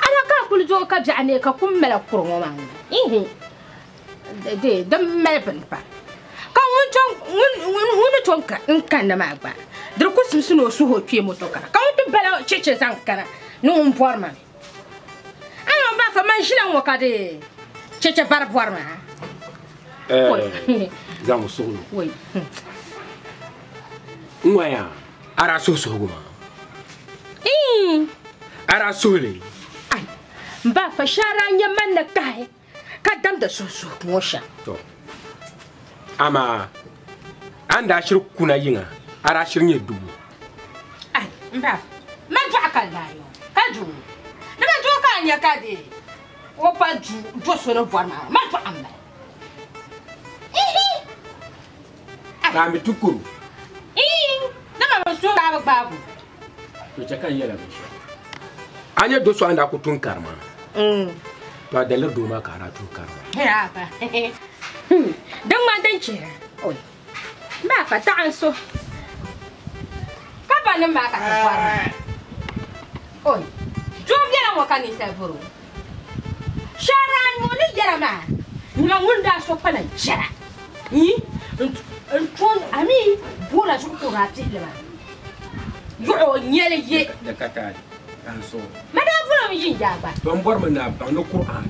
H: Ala ka kulu jo ka jane ka kum mel kurungo man. Ehi. De dam mel ban pa. Ka ngun chong ngun ngun chong ka nkan na ma gba. Dir ku simsi no su ho tue moto ka. Ka ngun bala cheche zan kana. No mbor ma. Ayo ba fa man jila ngo ka de. Cheche bar bor ma.
F: Zaŋ suɣulo.
H: Wai.
F: N waya ara suhu ma. Ara suhuli.
H: Ai. Ba fa shara nya man na kai. Ka dam da suhu mo sha.
F: To. Ama anda shir kuna yinga ara shir nye dubu.
H: Ai, mba. Ma ju akalla yo. Ka ju. Na ma ju ka nya ka de. O pa ju jo so no bor ma. Ma ju amma. Ihi.
F: Ka mi tukuru.
H: Ihi. Na ma so ka ba babu.
F: To chaka yela bi. Anya do so anda ku tun karma. To adalir do ma ka ara tun karma.
H: Ya ba. Dan ma dan cira. Oi. Ba fa ta an so. Ka ba ni ma ka ta fara. Oi. Jo biara mo ka ni sa buru. Shara mo ni yara ma. Ni ma wunda so pa na jara. Ni ntun ami bula ju ko rati le ma. Yo nyele ye.
F: Da ka ta an so.
H: Ma da bula mi jin ja ba.
F: Don bor ma na ba no Qur'an.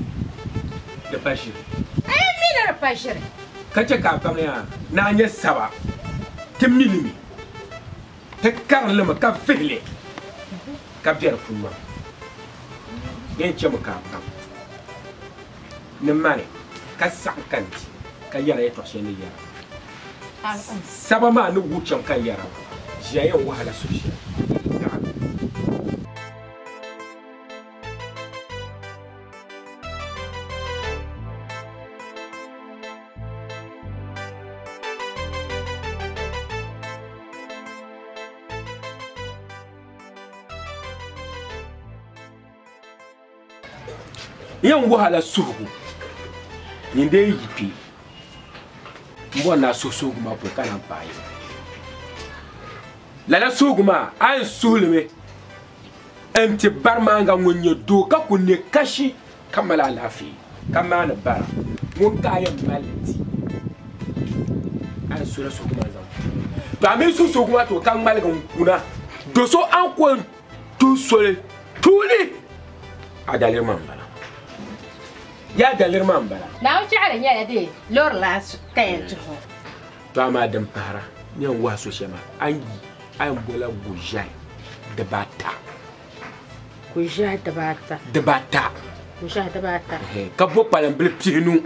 F: Da bashir.
H: Ai mi na bashir.
F: Kace ka fam ya na nya saba ti milimi ti karili mi ka fihili ka bɛri puni maa din chɛmi ka pam ni mani ka saɣam ka n di ka yɛra yɛltɔɣa shɛli ni yɛra saba maa ni wuhi chɛm ka yɛra ʒiya yɛn wahala suhu shɛli. Yan wahala suhu ni dai yipi mbo na suhu ma po kana bayi lala suhu ma an suhulme enti barmanga ngonye do ka kunne kashi kamala lafi kamana bara mun kayan malati an sura suhu ma zan to amin suhu ma to kan malga kuna do so an ko tu sole tuli adalir man ya dalir man bala
H: na wuce ala nyala de lor las kayan tuho
F: to ma dan fara ni an waso shema an yi an bola gujai da bata
H: gujai da bata
F: da bata
H: gujai da bata
F: ka bo palan bil pinu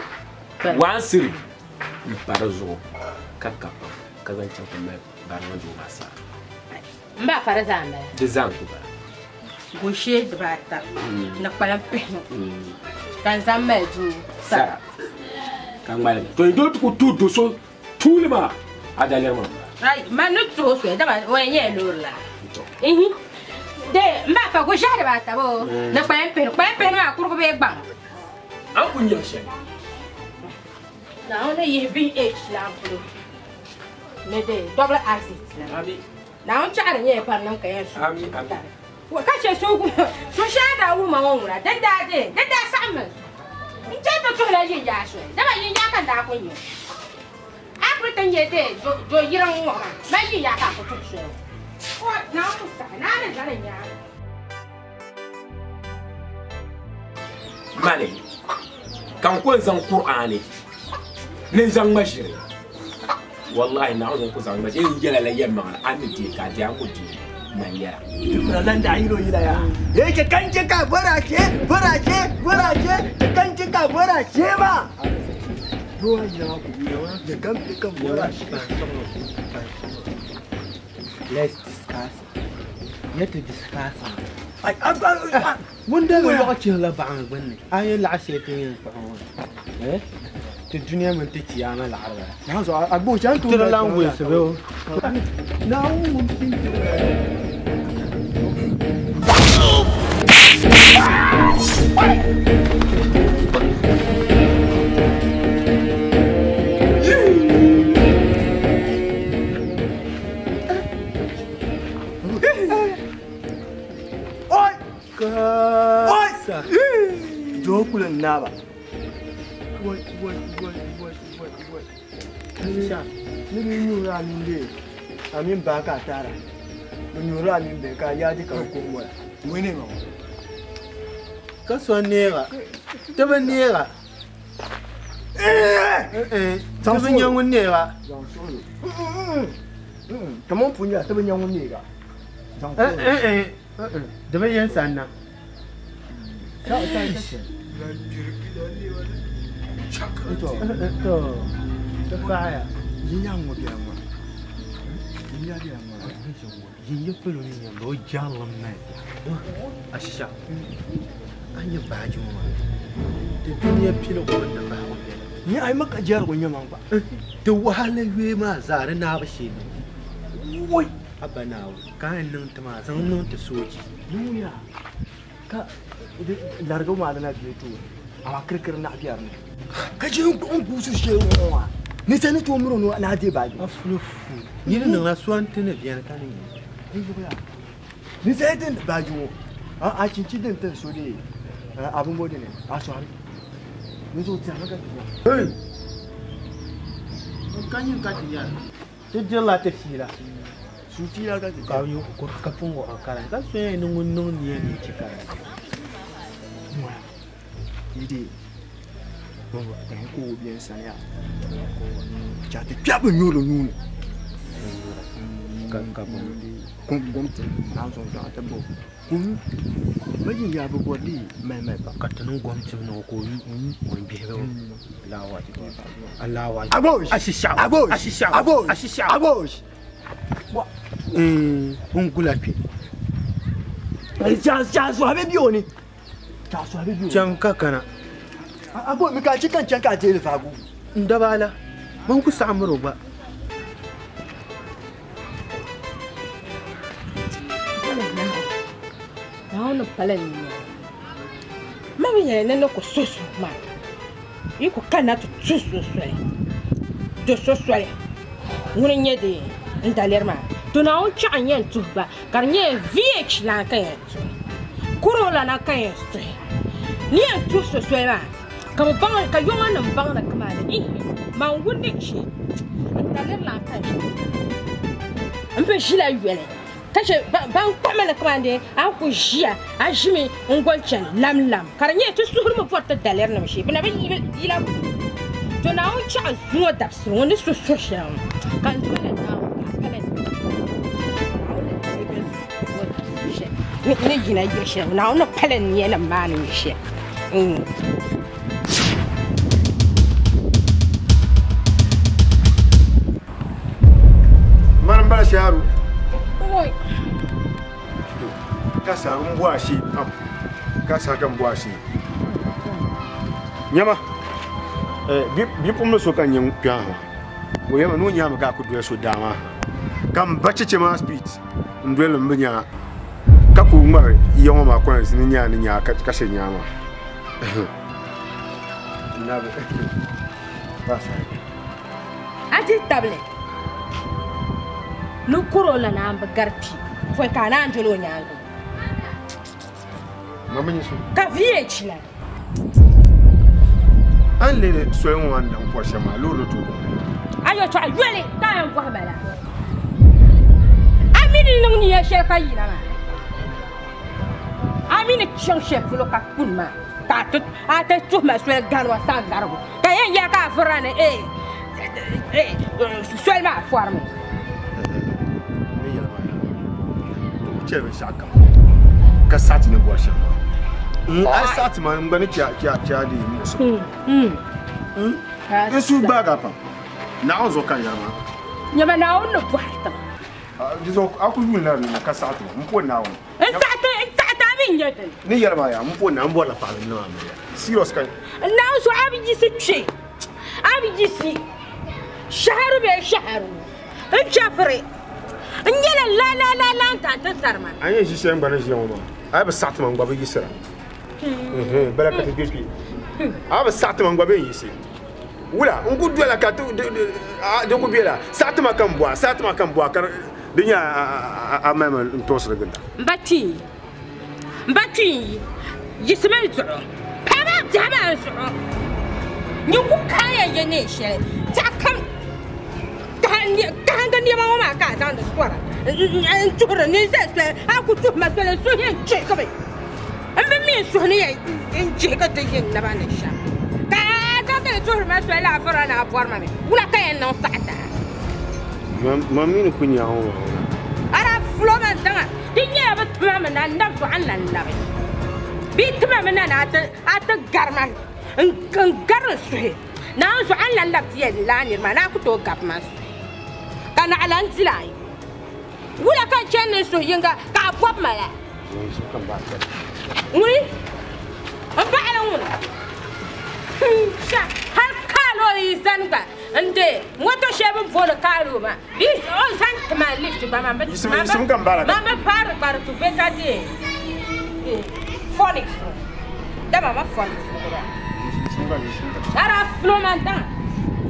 F: wan siri in fara zo ka ka ka zan can kuma baran jo masa
H: mba fara zan ba
F: da zan ku ba
H: gushe da bata na palan pinu kan zan mai ju
F: sara kan mai to ido ku tu do so tulima adalir ma
H: ai ma no to so da ba wa nye lor la ihi de mba fa gushe da bata bo na palan pinu ma kurku be gbang
F: an kun yaushe
H: na ona ye bin h la pulu ne de double acid la
F: ami
H: na on chara nye pa nan ka yesu
F: ami ami
H: wa ka che so ku so sha da wu ma won ra dan da de dan da sa mun in che to to la yin ya so da ba yin ya kan da kun yi a ku tan ye de jo yiran wo ma ma yin ya ka ku to so ko na ku sa na ne za ne ya
F: mane kan ko zan qur'ani ne zan mashiri wallahi na zan ku zan mashiri in yala la yamma an ti ka ti an ku ti man yara
K: nan da hiro yila ya yake kan ka barace barace barace kan ka barace ba do ya ku ya kan kan barace.
E: Let's discuss. Yet to discuss.
K: Ai
E: mun da lokacin la ba an banne ayi la ashe tin eh ti duniya mun ti kiyama la arba
K: na zo agbo chan tu
E: tira language be
K: na mun tin
E: Oi!
K: Dokulan naba. Wai wai wai wai wai wai. Sha, ni ni nyura ni nde. Amin ba ka tara. Ni nyura ni be ka ya ji ka ko mo. Wene ma.
E: Ka so nera. Te ba nera. Ti bi nya ŋun neega.
K: Kaman pun nya ti bi nya ŋun neega.
E: Di bi yɛn sanna. To, ti paɣaya.
K: Yin ŋɔ biɛla ŋɔ. Yin nya biɛla ŋɔ.
E: Yin yi polo ni nyɛ o jɛrilim mi. Ashisha, a nyɛ baaji ŋɔ maa. Di dunia piligu mini di bahigu biɛla.
K: Ni a yi ma ka jɛrigu nyɛ man gba.
E: Di wahala yooyi maa zaa di naabu shee ni. Woi! Abba Naawuni, ka a yɛn niŋ ti maa zaŋ niŋ ti soochi.
K: Niŋya ka larigu maa dina bɛ tooni amaa kirikiri naɣ biɛri ni. Ka je n guusu shee ŋɔ maa ni sa ni tooi miri o ni a deei baaji.
E: Afuro fu. Yili niŋla so n ti ni biɛni ka ni nyɛ.
K: Ni sa din baaji ŋɔ a chinchi din tin so dee a bimbo dini a sɔhiri ni zuɣu tiɛhimi ka ti nya.
E: Ka nyin ka ti nyɛri. Ti dirila ti fiila.
K: Su fiila ka ti
E: Ka yu ka pun wuɣi kara ka so yɛn ni ŋun niŋ nia ni chi kara.
K: Yi dee n ko o biɛni sani yaa cha ti kpɛbi nyuri nuuni.
E: Ka ka bɔ.
K: Kum gom ti naan zaŋ zaŋ ti bo. Kum ma yin yaa bi bɔri di mali mali pa.
E: Ka ti niŋ gom tim ni o ka o o bihi o. Allahu akbar. Allahu akbar.
K: Abosh!
E: Ashishaw.
K: Abosh!
E: Ashishaw.
K: Abosh!
E: Ashishaw.
K: Abosh!
E: N gula kpe.
K: Cha cha so habe biyo ni. Cha so habe biyo.
E: Chaŋ ka kana.
K: Abo mi ka chi kan chan ka deeli faagu.
E: N dabala. Man ku saɣim miri o gba.
H: Naawuni pala n nya. Ma bi yɛli ni ni ku so so maa. Yi ku kanna ti tu so soli. Do so soli. Ŋuni n-nyɛ di n daliri maa. To Naawuni chaɣ n yɛn tuhi gba ka di nyɛ VH lan ka yɛn tuhi. Kuro lana ka yɛn tuhi. Ni yɛn tuhi so soli maa ka bi baŋ ka yɔŋɔ nim baŋ ni kama ni ihi man wundi che n daliri lan ka yɛn tuhi. N bi ʒila yoli. Ka che ban kpahima ni kama ni a ku ʒiya a ʒimi n goli chani lam lam ka di nyɛ ti suhuri mi bɔri ti daliri nim shee bɛ na bi yila to Naawuni chaɣ zuŋɔ dabisili ŋɔ ni so so shɛli ŋɔ ka n doli Naawuni ka pala ni yina yili shɛli ŋɔ Naawuni pala nia nim maa ni nyɛ shɛli.
C: Mani n bala shaaru.
H: Oi.
C: Ka sa n bɔ a shee pam. Ka sa ka n bɔ a shee. Nyama. Bipuɣimbila so ka n nyɛ kpɛŋ maa. O yɛma ni o nyaami ka a ku doli so daa maa. Ka n ba cheche maa speed n doli n bi nya ka ku ŋmari ya ŋɔ maa coins ni nyaa ni nyaa ka she nyaa maa. Nabi. Ba sa.
H: A di tabili. Ni kuro la naan bi gari kpi. Foi ka naan doli o nyaanga.
C: Mama nyɛ so.
H: Ka VH la.
C: An lele soli ŋɔ maa ni daŋ pɔri shɛm maa loori ni tooi doli.
H: A yɛltɔɣa yoli ka a yɛn bɔhi ma la. A mi ni niŋ nia shɛli ka yina maa. A mi ni chaŋ shɛli polo ka kuni maa. Ka a ti tuhi ma soli gani wa san garigu. Ka yɛn yɛli ka a vurila ni soli maa fɔrimi.
C: Ni yɛli maa yaa. Ti ku chɛli binshɛɣu kam ka saɣati ni bɔri shɛm maa. A saɣati maa n gba ni chɛ a di muɣusigu. N suhu gbaaga pam. Naawuni zuɣu ka n yɛri maa.
H: Nyama Naawuni ni bɔhiri ti ma.
C: Di zuɣu a ku yuuni la di ka saɣati ma. N po Naawuni.
H: N saɣati a mi n nyɛ dini.
C: Ni yɛli maa yaa n po Naawuni n bɔrila paɣaba ni maa mi yaa. Serious ka.
H: Naawuni zuɣu a bi yiɣisi kpe. A bi yiɣisi. Shaharu bee shaharu. N chɛfiri. N nyɛla la la la la n ka ti tari ma.
C: A yɛn ʒi shɛli n gba ni ʒiya ŋɔ maa. A yi bi saɣati ma n gba bi yiɣisira. Bala ka ti gbe kpe. A bi saɣati ma n gba bɛ n yiɣisi. Wula n ku dola ka di ku bela saɣati ma ka n bɔha saɣati ma ka n bɔha ka di nyɛ a mali ma n toosiri ginda.
H: N ba kpii n ba kpii yiɣisimi n zuɣu paɣa maa biɛhi maa n zuɣu nyin ku kaaya yɛ neen shɛli biɛɣu kam kahindi nɛma ŋɔ maa ka a zaŋdi sɔra n tuhiri ninsali soli a ku tuhi ma soli n suhu yɛn chihigimi n bi mi n suhu ni yɛn chihigi ti yi n naba ni shɛm ka a zaŋdi tuhiri ma soli la a vɔra ni a bɔri ma mi wula ka yɛn niŋ saɣata
B: Ma mi ni ku nyaŋ o.
H: Ara fulo man daŋa di nyɛla bi tima mi na n nabi zuɣu n na labi bee tima mi na ni a ti gari ma n gari n suhi na n zuɣu n lan labi ti yɛn laa niri maa na a ku tooi gabi ma n suhi ka naɣila n dila ayi wula ka n chani ni n suhi yinga ka a bɔbi ma la ŋuni n baɣali ŋuni hali kaalo yi zani gba n de moto shɛli bi booni kaalo maa bi o zaŋ tima lift gba maa ma bi paari kpari tu beta de phonics dama ma phonics ara fulo man daŋa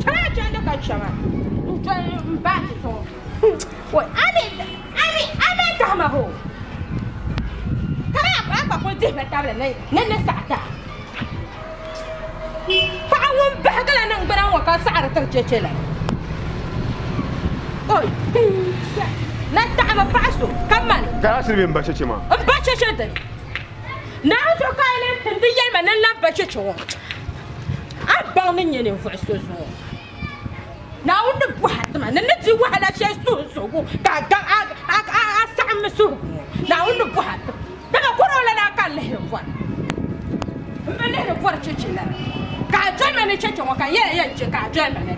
H: chana chandi ka chama n baati to wai ami ami ami tahama ho kana a gba kuli dihi ma tabili ni ni saɣata paɣa ŋun bahigila niŋgbuna ŋɔ ka saɣari tiri cheche la oi na taɣami paɣa so ka mali
C: ka a shiri bɛ n ba cheche maa
H: n ba cheche dini naawuni zuɣu ka a yi lan tim di yɛlima ni n lan ba cheche ŋɔ a baŋ ni nyɛ ninvuɣu so zuɣu naawuni ni bɔha tima ni ni di wahala shɛli suhu suhigu ka a saɣim mi suhigu ŋɔ naawuni ni bɔha tima dama kɔrɔ la na ka n lihiri bɔri n bi lihiri bɔri cheche la ka a doli ma ni cheche ŋɔ ka n yɛla yɛn che ka a doli ma ni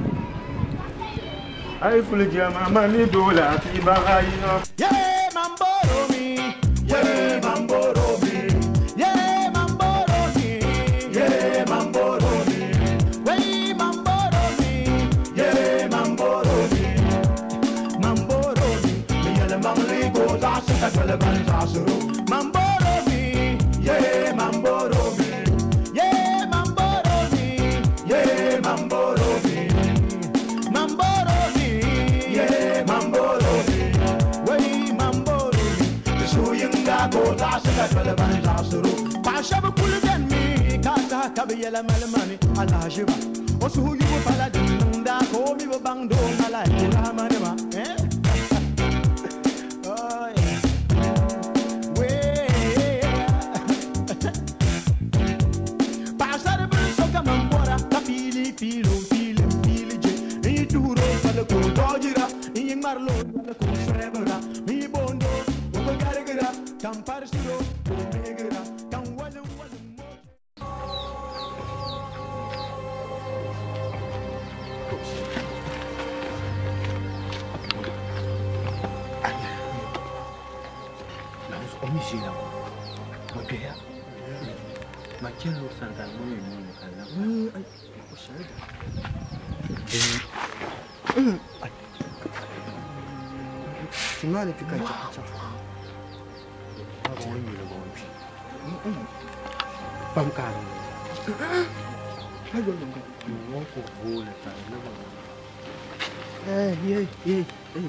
C: Ay kuli jama mani dola ti bagayino.
A: Yeah, mamboro mi. Yeah, mamboro mi. Yeah, mamboro mi. Yeah, mamboro mi. Wey, mamboro mi. Yeah, mamboro mi. Mamboro mi. Mi yele mangli go za se ka le ban za suru. Mamboro mi. Yeah, mamboro mi. Yeah, mamboro mi. Yeah, mamboro mi. Mamboro mi. Yeah, mamboro mi. Wey, mamboro mi. Suyinga go za se ka le ban za suru. Pa shabu kulu den mi ka ta ka bi yele malmani alajiba. O su yu pala den da ko mi bo bang do malai ramane ma. Eh? Oh yeah. Pasar bru soka mambora ka pili pilo pili pili je ni duro pala ko dojira ni marlo pala ko srebra ni bondo o ko gargira kam parsuro ko megira kam walu walu.
E: O mi ʒila o biɛya ma chɛni o sani ka ŋun yɛn niŋ ka la
K: Timani pika cha.
E: Pam ka ni.
K: Ma yo yo.
E: Ŋun ko voole ka ne ba.
K: Eh, ye ye. Eh.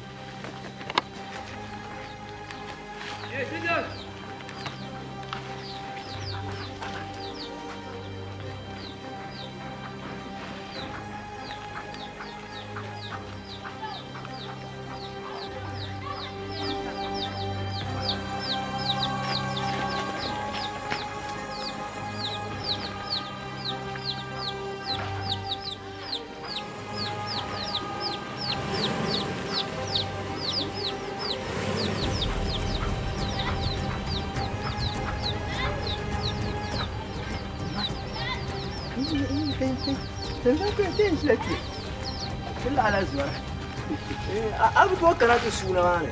K: Abu kana ti suuna maa ni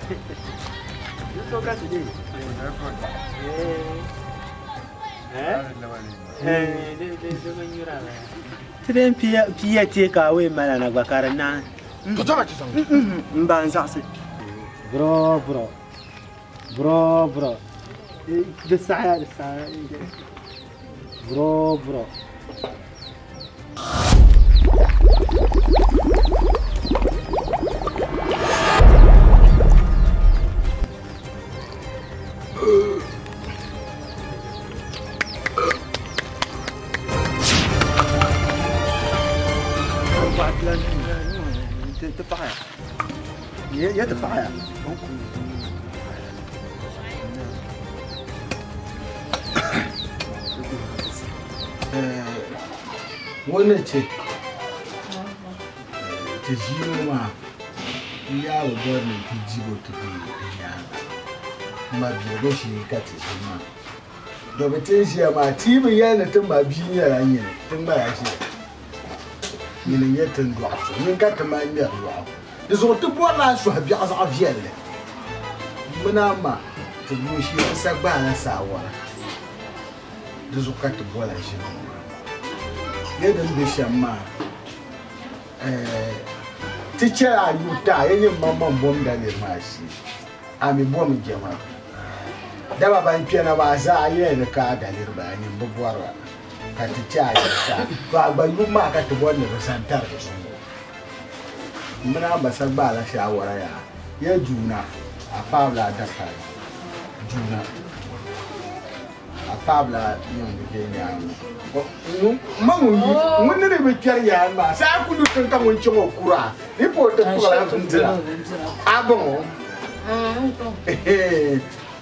K: di so ka ti dee
E: Ti din piya te ka a wee mala na gba ka di naai.
K: N ba n zaɣisi.
E: Bro bro bro bro di saɣaya di saɣaya bro bro.
K: Ya ti paɣaya.
L: Ŋɔ ni che Ti ʒii ŋɔ maa n yaa bi bɔri ni ti dibo ti be di nyaaŋa. M ma biɛhigu shee ka ti ʒini maa. Domi ti ni ʒiya maa ti yi bi yɛli ni ti ma bia nyɛla nyini, ti ŋmala ʒiya. Nyini n-nyɛ ti ni dɔɣi so, nyini ka ti mali ŋmɛri yɔɣu. Di zuɣu ti bɔrila a sɔhi biɛɣu zaɣ viɛlli. M mini a ma ti doo shee ti sa gbaala saawara. Di zuɣu ka ti bɔla ʒini ŋɔ maa. Yɛ din be shɛm maa, ti chɛla a yuri ti a yi nyɛ maŋmaŋ bom daliri maa shee, a mi bom jɛma. Dama ban kpɛna maa zaa a yɛli ni ka a daliri bala, nyin bi bɔri ba ka ti chɛ a yuri ti a. To a gba yubu maa ka ti bɔri ni di zani tarigi zuŋɔ. M mini a ma sa gbaala shaawara yaa, yɛ duuna, a faabila a dapali duuna. A paabila niŋdi bɛ nyaaŋa. Ma ŋun yi, ŋun ni di bi kpɛri yaani maa, saa ku lu tiŋ ka ŋun chaŋ o kura, ni pa o ti kpuɣila bindira. A bɔŋɔ?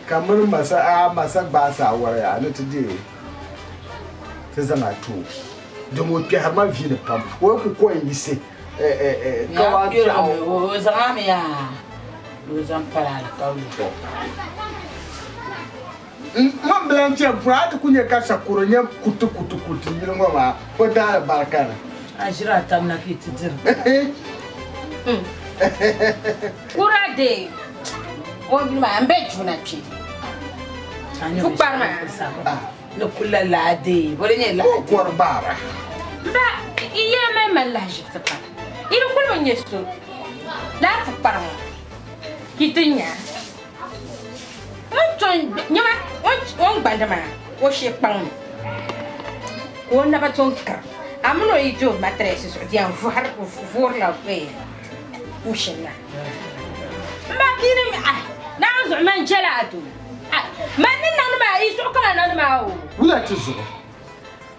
L: Ka mini masa, a masa gbaai saawara yaa ni ti deei ti zaŋ a ti o. Dama o kpɛhiri ma vi ni pam, o yi ku ko n-yiɣisi ka waa biɛɣu.
G: O zaŋ a mi yaa, ni o zaŋ pali alikauli.
L: Man bi lan chɛ puri, a ti ku nya ka shakuro nyɛ kuti kuti kuti yili ŋɔ maa, o daali barika ni.
G: A ʒiri a tam na ka yi ti diri.
H: Kura de o yuli maa n be juna kpe. Pukpari maa.
G: Ni kula laadee, bɔ di nyɛ laadee.
L: O kɔri baara.
H: Ba, i yɛla mali mali lahiʒibisi pam. Yi di kuli bi nyɛ so laa pukpari ŋɔ ka yi ti nya. Nyama o ni gbandi maa o shee kpaŋ mi ka o naba tom kiri a mini o yi do matirɛsi zuɣu di yɛn vuhirila kushin maa m ba ka yi ni Naawuni zuɣu man jɛla a doo man ni niŋdi maa yi zuɣu ka man niŋdi maa o
L: wula ti zuɣu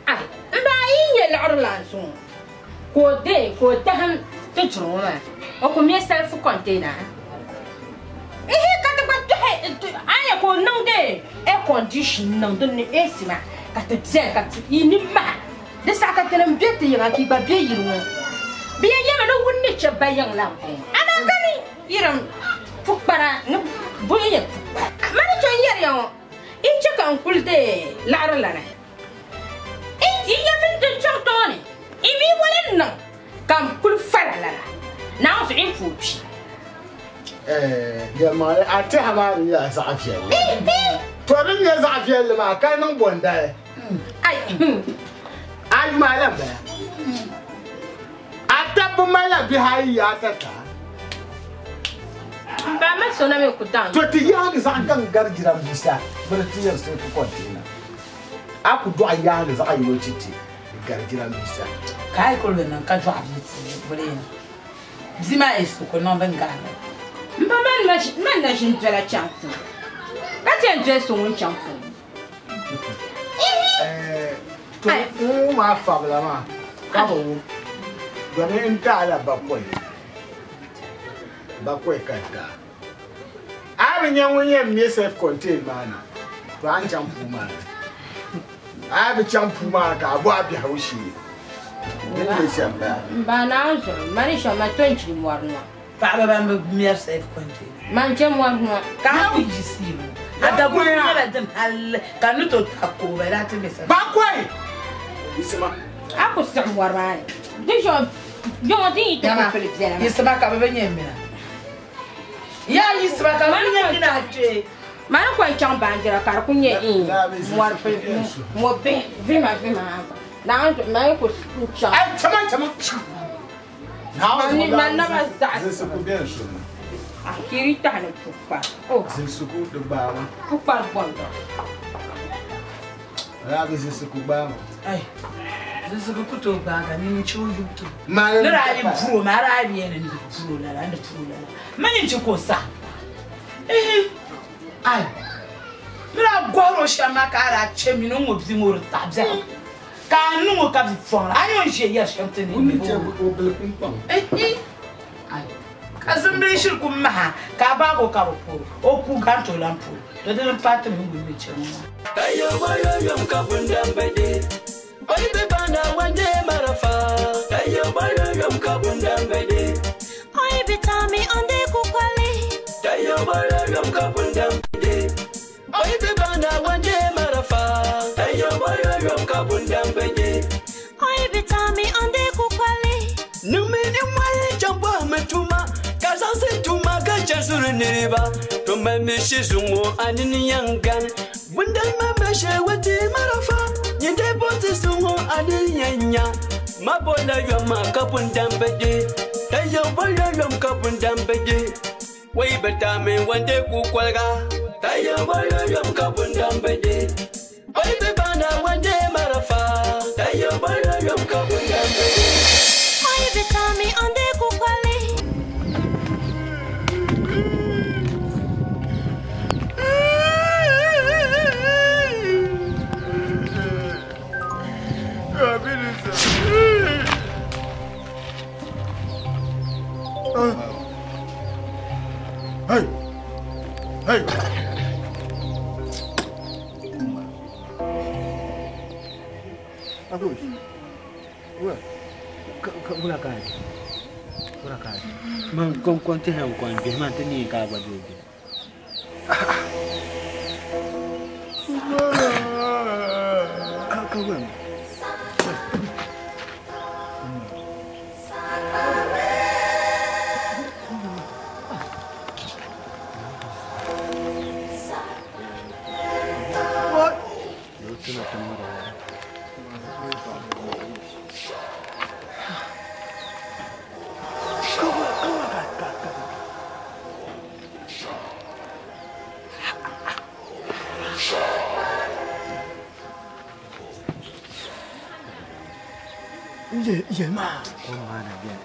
H: m ba yi nyɛ liɣiri lan zuŋɔ ka o deei ka o dahim ti duri ŋɔ maa o ku me salifu kɔnteena Ihi ka ti gba tɔhi a nya ka o niŋdi air condition niŋ din ni AC maa ka ti beni ka ti yi ni maha di saha ka tinim be ti yiŋa ka yi gba be yili ŋɔ bɛ yɛn yɛmi ni wuni ni chɛ ba yiŋ la m-bɔŋɔ amaa ka ni yirim pukpara ni buni nyɛ pukpara mani to n-yɛri ya ŋɔ yi chɛ ka n kuli deei laɣiri lana yi yɛmi din chaŋ tooni yi mi wali n-niŋ ka n kuli fara lala Naawuni zuɣu yi ni tooi kpi.
L: Yɛlimaŋli a tɛha maa di nyɛla zaɣ viɛlli. To din nyɛ zaɣ viɛlli maa ka niŋ bɔndali. A yuma a lan bala. A tabbi malila bihi ayi ata taa.
H: M ba ma so na mi ku daŋ.
L: To ti yaagi zaɣ gaŋ gari jiranbiisa bini ti yɛn siriti kɔnteena. A ku dɔɣi yaagi zaɣ yino ti ti gari jiranbiisa.
G: Ka a yi kuli bi niŋ ka dɔɣi bia ti boli bia maa yi su ku niŋ din gahiri.
H: M ba man na ʒini dola chaŋ puuni, ka ti yɛn doli so ŋun chaŋ puuni.
L: To n maa fabila maa ka bi wum domin n taala bakɔi bakɔi ka n taa a bi nya ŋun yɛn me self contained maa na to a ni chaŋ puu maa ni a bi chaŋ puu maa ni ka a bɔhi biɛhigu shee din nyɛ shɛm bala.
H: M ba Naawuni zuɣu mani shɛm man to n-jili mɔri nua.
G: Paɣaba ban bi mɛri self contained.
H: Man je mɔri nua.
G: Ka a ku yiɣisi lu. A daguli nyɛla din hali ka ni to tabi ka o bala ti mɛ self.
L: Bakɔi! Yiɣisima.
H: A ku siɣi mɔri maa ni. Di zuɣu yiŋɔ din yi ti ku pili biɛla maa.
G: Yiɣisima ka bɛ bi nyɛ mina. Yaa yiɣisima ka bɛ bi nyɛ mina kpee.
H: Mani ko n chaŋ baanjira ka di ku nyɛ mɔri pili mɔ bihi vihima vihima maa gba. Naawuni zuɣu mani ku chaŋ.
L: Ai chama chama. Naawuni
H: Man naba zaɣisi.
L: Zilisiku beni suli.
H: Akiri tahi ni pukpari. Oh.
L: Zilisiku di gbaama.
H: Pukpari bɔndo.
L: Rabi zilisiku gbaama.
G: Ai. Zilisiku ku tooi gbaaga nini che o yubu.
L: Mani
G: Ni daa yi puro maa daa bi yɛli ni puro lala ni puro lala. Mani n-che ka o sa. Ihi. Ai. Ni daa gɔhiri o shɛm maa ka a daa che mini o ŋɔ bia ŋɔ di taɣi biɛhigu. Ka a niŋ o ka bi pɔŋ la, a ni o ʒe yɛri shɛm ti ni
L: O ni chɛ o bili kpunkpaŋ.
G: Ihi. Ai. Ka zimbili shiri ku maha ka a baag o ka bi puri o ku gari ti o lan puri. To dini m-paai ti mini wulli chɛ ŋɔ maa.
I: Kayo boyo yom ka bundam bede. Oy be bana wande marafa. Kayo boyo yom ka bundam bede. Tayo bolo yom ka bundam de. Oi be banda wande marafa. Tayo bolo yom ka bundam de.
N: Oi be tami ande kukwale.
I: Numi ni mwale jambo matuma. Kazanse tuma ka chasuru niriba. Tuma mishi zungo anini yangan. Bundam mabeshe wati marafa. Nyinde bonzi zungo anini yanya. Mabola yoma ka bundam de. Tayo bolo yom ka bundam de. Wai bata me wande ku kwalga. Tayo bolo yom ka bundam de. Oi be bana wande marafa. Tayo bolo yom ka bundam de.
N: Oi be tami ande ku kwale.
L: Hey! Hey!
E: Agus. Ura. Ura kai. Ura kai. Man kon kon te han kon bi man te ni ka ba jo bi.
K: Ka ka wen. Ye ma.
E: Ko ma na bien.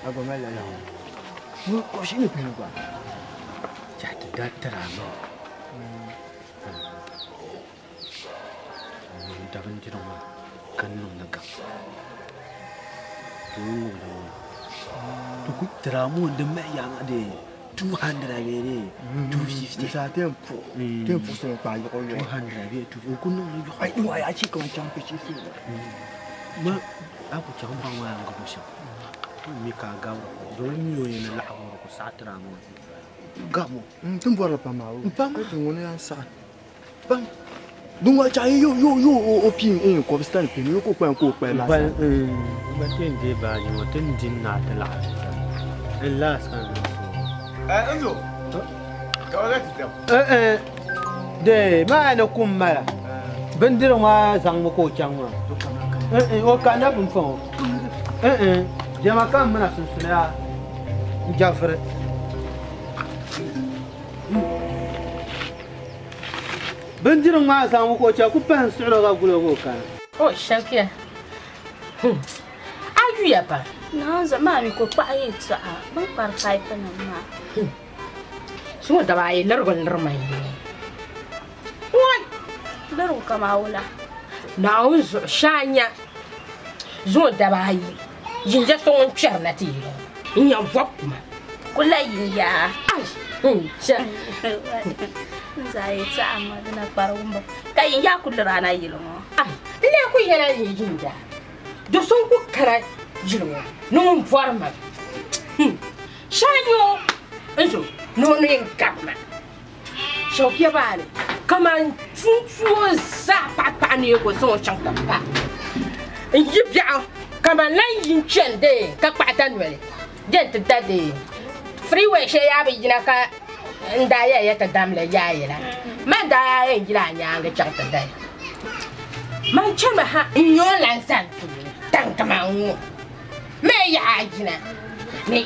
K: Ago mala la. Mo ko shi ne penu ba.
E: Ja ti da tara mo. Da ban ti ma kan no na ga. Tu mo. Tu ku tara mo de me ya ma de 200 bere 250
K: sa ten pu 10% pa yo yo
E: 200 bere tu ku no yo
K: ai wa ya chi ko chang pe chi fu.
E: Ma a ku chang bang wa ga bu sha. Mi ka ga do mi yo ye na la ko sa tara mo.
K: Ga mo. Tum bo la pa ma o. Pa ma tu ngone ya sa. Pa. Dun wa cha yo yo yo o pi en ko stand pe yo ko pa ko pa la.
E: Ba ba ten de ba ni mo ten din na ta la. En la sa.
C: Enzo. Ka wa ti tam.
E: De ma na kum mala. Bendir ma zang mo ko chang ma. O ka na bun fo. Jama kam mana sun sun ya. Jafre. Bendir ma zang mo ko cha ku pan su ro ga gulo go ka.
H: Oh shakia. Ayu ya pa.
N: Na zama mi ko pa yi tsa ban par kai pa na ma.
H: Sumo da bai largo larmai. Wai
N: largo kama wala.
H: Na unzu shanya. Zuwa da bai. Jinja son char na ti. Nya vop ma.
N: Kula yin ya.
H: Ai. Sha.
N: Zai tsa amma na parumba. Kai yin ya kullu rana yilmo.
H: Ai, le ku yana yin jinja. Do son ku kara jilmo. No vorma. Shanyo. Nzo, no ne gapma. Shaukiya ba ne. Kaman tsuntsuwo za pa pa ne ko son chan ta pa. In yi biya kaman lan yin chen de ka kpata nwele. Den ta da de. Freeway she ya bi jina ka nda ya ya ta damle ya ya la. Man da ya yin jira nya ga chan ta da. Man chama ha in yo lan san tu. Tan kaman wo. Me ya jina. Ni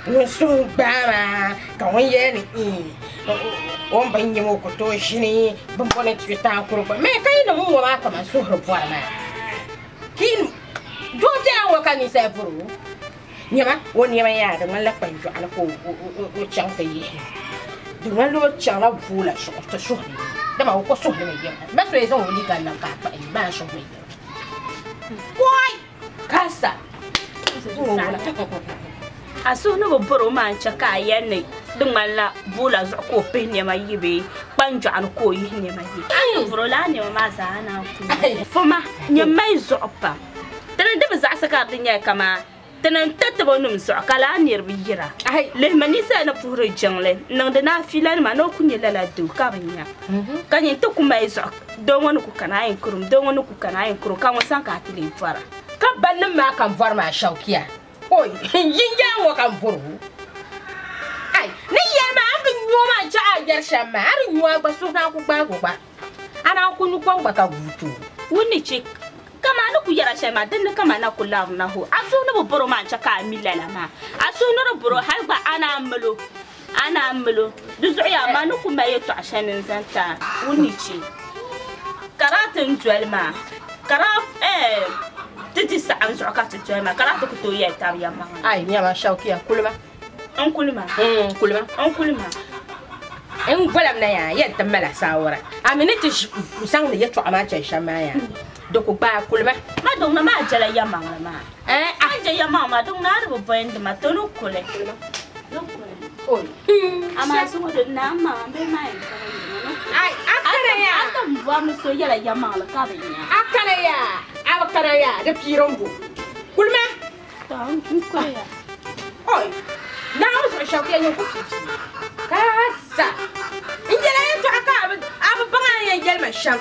H: won sun ba ma ka won ye ni won ban yi mo ko to shini ban bone ti ta kuro ba me kai no mo ma ka ma su hro bwa ma kin do ja wa ka ni sa buru nyama won nyama ya da man la pan ju ala ko o chang ta yi de man lo chang la bu la shu ta shu da ma ko su ni ye ma so yi zo ni ga na ka pa yi ma shu ni wai kasa
N: A suhu ni bi bɔri o maa n-chɛ ka a yɛli ni di ŋmanila buula zuɣu ka o pihi nɛma yi bee kpa kpanjɔɣu ni ka o yihi nɛma ye. A ni vuri o laa nɛma maa zaa na ku. Foma, nyɛ mai zuɣu pam. Tini di bi zaɣisi ka di nyɛla kaman tini n-ti tibo nim zuɣu ka laa niriba yira. Lihimi ninsal ni puhiri jiŋli n-niŋdi ni afiilanima ni o ku nyɛ lala doo ka bi nya. Ka nyin ti ku mali zuɣu doo ŋɔ ni ku kana a yɛn kurum, doo ŋɔ ni ku kana a yɛn kurum ka ŋɔ sani ka a ti lee bɔra.
H: Ka bannim maa ka n bɔri maa shɛukiya. Oi, yinyaa ŋɔ ka n bɔri o. Ai, ni yɛli maa, a bi nyu o maa n-chaɣ a yɛri shɛm maa, a di nyu a gba suhu naan ku gbaag o gba. A naan ku nyu kom gba ka guui ti o.
N: Wun ni chɛ kaman a ni ku yɛra shɛli maa, din ni kaman na ku labirina ho. A suhu ni bi bɔr o maa n-chɛ ka a mi lala maa. A suhu ni di bɔr o hal gba a naan mil o, a naan mil o. Di zuɣu yaa maa ni ku mali yɛtɔɣ shɛli ni n-zaŋ ti a. Wun ni chɛ ka daa ti ni doli maa, ka daa ti di saɣim zuɣu ka ti doli maa, ka daa ti ku tooi yɛli tab yɛlimaŋli.
H: Ai, nyama, Shaukiya, kulima.
N: N kulima.
H: Kulima.
N: N kulima.
H: N golam na yaa yɛn ti mala saawara. A mi ni ti zaŋdi yɛtɔɣa maa chani shɛm maa yaa, di ku gbaai kulima.
N: Ma duŋna maa jɛla yɛmaŋli maa. A ni jɛ yɛmaŋli maa, duŋna a di bi bɔyindi ma, to ni kuli. Ni kuli. Amaa zuŋɔ di naam maa, m bihi maa yɛn tɔri n dina, ni kuli.
H: Ai, a kana yaa.
N: A ti bɔri ni so yɛla yɛmaŋli ka bi nya.
H: A kana yaa, a bi kana yaa, di piiri m-bo. Kulima.
N: To, n kuli ya.
H: Oi, Naawuni zuɣu shɛli ku yɛn nyɛ ku piipii ka sa. N yɛla yɛtɔɣa ka a bi baŋ a ni yɛn yɛli ma shɛm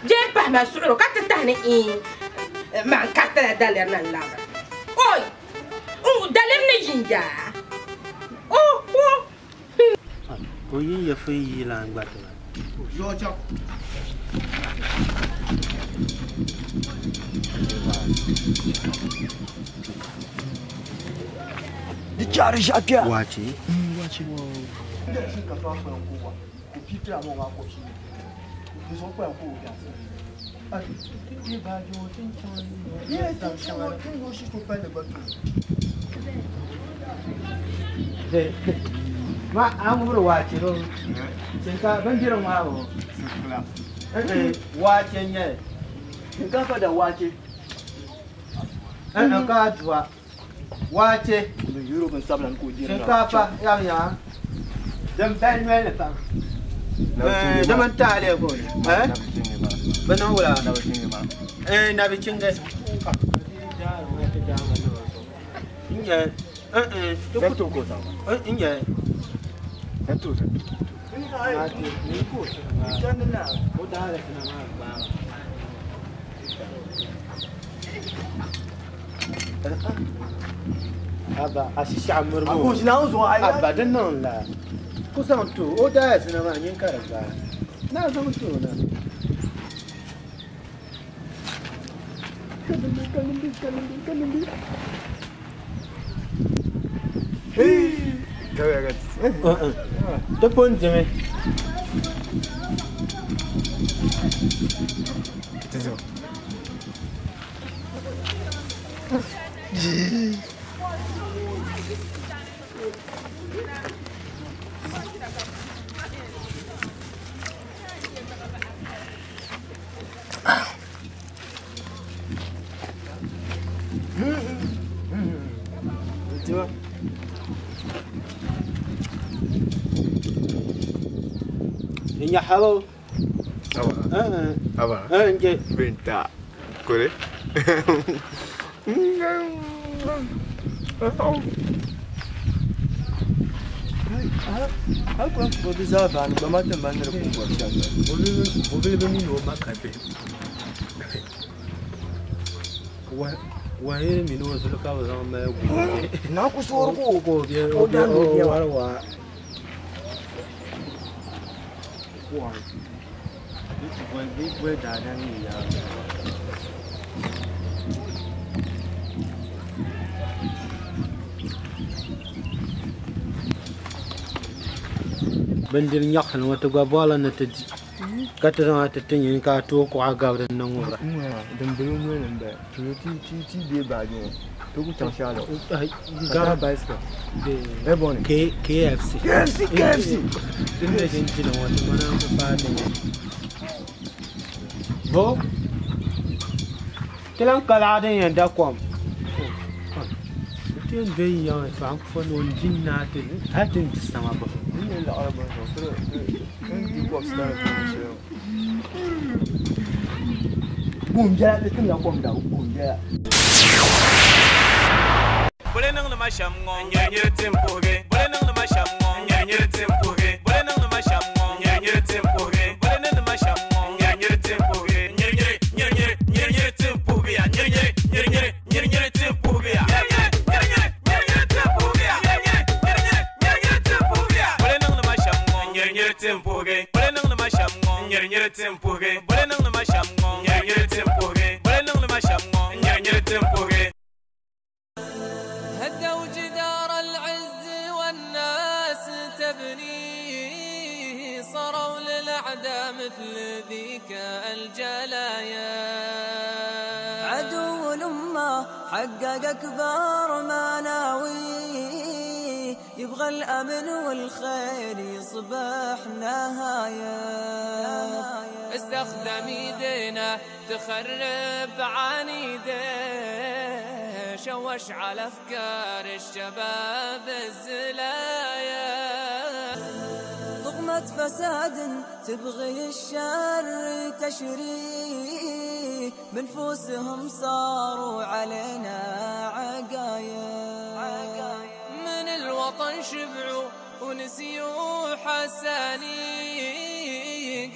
H: bee m-pahi ma suɣiro ka ti tahi ni maa n karitila daliri na n-labira. Oi, daliri ni yin yaa. O, o.
E: O yin ya fun yi lan gba ti ba.
K: Di chari ʒiɛɣu
E: Wachi.
K: Wachi.
E: Ma an ŋubiri waache do shinkafa bindirigu maa o waache n nyɛli
K: shinkafa da waache
E: ka aduwa waache shinkafa yam yaa din bali noli ni pam di mini taaliya ko bi niŋ wula nabi chinga Abba, a shishaɣu miribu. Abba, di niŋ la. Ku zaŋ ti o, o daaya zina maa nyin ka di gbaai. Naa zaŋ ti o na. Ti pun dimi. Hello.
C: Aba.
E: Nje.
C: Binta. Kore.
E: Wahiri mini o zuli ka bɛ zaŋ mali gu.
K: Na ku soori ka
E: o
K: o daa ni o bia
E: wari waa. Bindiri nyaɣasili ŋɔ ti gba bɔrila ni ti di ka ti zaŋ ti ti nyini ka a tooi kuɣa gabi din ni ŋubira.
K: Din bala o noli ni m-bala ti deei baaji ŋɔ ti ku chaŋ shɛli
E: KFC.
K: KFC, KFC.
E: Ti ni ʒini dili ŋɔ ti mana ku paai ti nyɛ. Bo ti lan ka laɣa din yɛn da kom. Ti yɛn doyi yaŋa to an fo ni o jin naa ti hali ti ni di sama bahi.
K: N ni laɣiri bini zuɣu ti ni di kɔbisita ni puuni shɛli. Buɣum biɛla di timla kom dabu buɣum biɛla.
O: Bole niŋdi ma shɛm ŋɔ nyiri nyiri ti n puhigi Bole niŋdi ma shɛm ŋɔ nyiri nyiri ti n puhigi Bole niŋdi ma shɛm ŋɔ nyiri nyiri ti n puhigi Bole niŋdi ma shɛm ŋɔ nyiri nyiri ti n puhigi Nyiri nyiri nyiri nyiri nyiri nyiri ti n puhigi ya nyiri nyiri nyiri nyiri nyiri nyiri ti n puhigi ya nyiri nyiri nyiri nyiri nyiri nyiri ti n puhigi ya nyiri nyiri nyiri nyiri nyiri nyiri ti n puhigi ya Bole niŋdi ma shɛm ŋɔ nyiri nyiri ti n puhigi Bole niŋdi ma shɛm ŋɔ nyiri nyiri ti n puhigi Bole niŋdi ma shɛm ŋɔ nyiri nyiri ti n puhigi Bole niŋdi ma shɛm ŋɔ nyiri nyiri ti n puhigi
P: هدوا جدار العز والناس تبنيه صاروا للأعداء مثل ذيك الجلايا
I: عدو الأمة حقق أكبر ما ناويه يبغى الأمن والخير يصبح نهاية
P: استخدم ايدينا تخرب عنيده شوش على افكار الشباب الزلايا
I: طغمة فساد تبغي الشر تشريه بنفوسهم صاروا علينا عقايا
P: من الوطن شبعوا ونسيوا حساني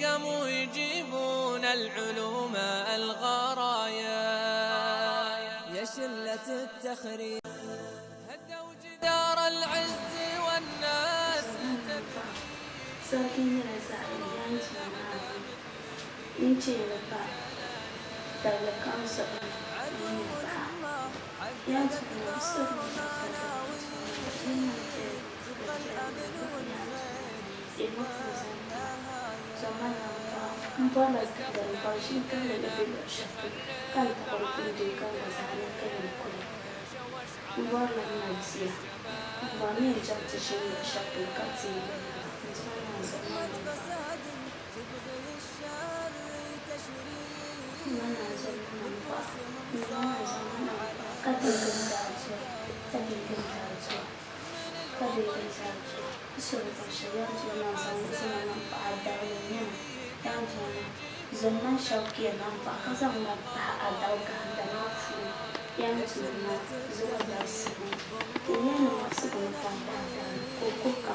P: قاموا يجيبون العلوم الغرايا
I: يا شلة التخريب
P: هدوا جدار العز والناس
Q: Sarki nyɛla zaɣ yanti n cheeri pa daliri kam zuɣu n nyɛ paɣa yanti ŋɔ n bɔrila dari ka ʒi n-kahili ni be luɣ shɛli polo ka n taɣiri kundi ka gba zaa niŋ ka yɛn kuli n bɔrila n ma bia n bɔri ni n chaŋ ti ʒini luɣ shɛli polo ka teei n tuma maa zuɣu maa ka deegi n daa ka deegi n daa ka deegi n daa n suri binshɛli yaa doo maa zaŋ zina niŋ paɣa adawu nyɛma yaa doo maa zaŋ shɛba kpɛ niŋ paɣa ka zaŋ ma pahi adawu gahinda maa puuni yaa doo maa zuɣu dabisibu n nyɛ ni muɣisigu ni pam ka o kuhi ka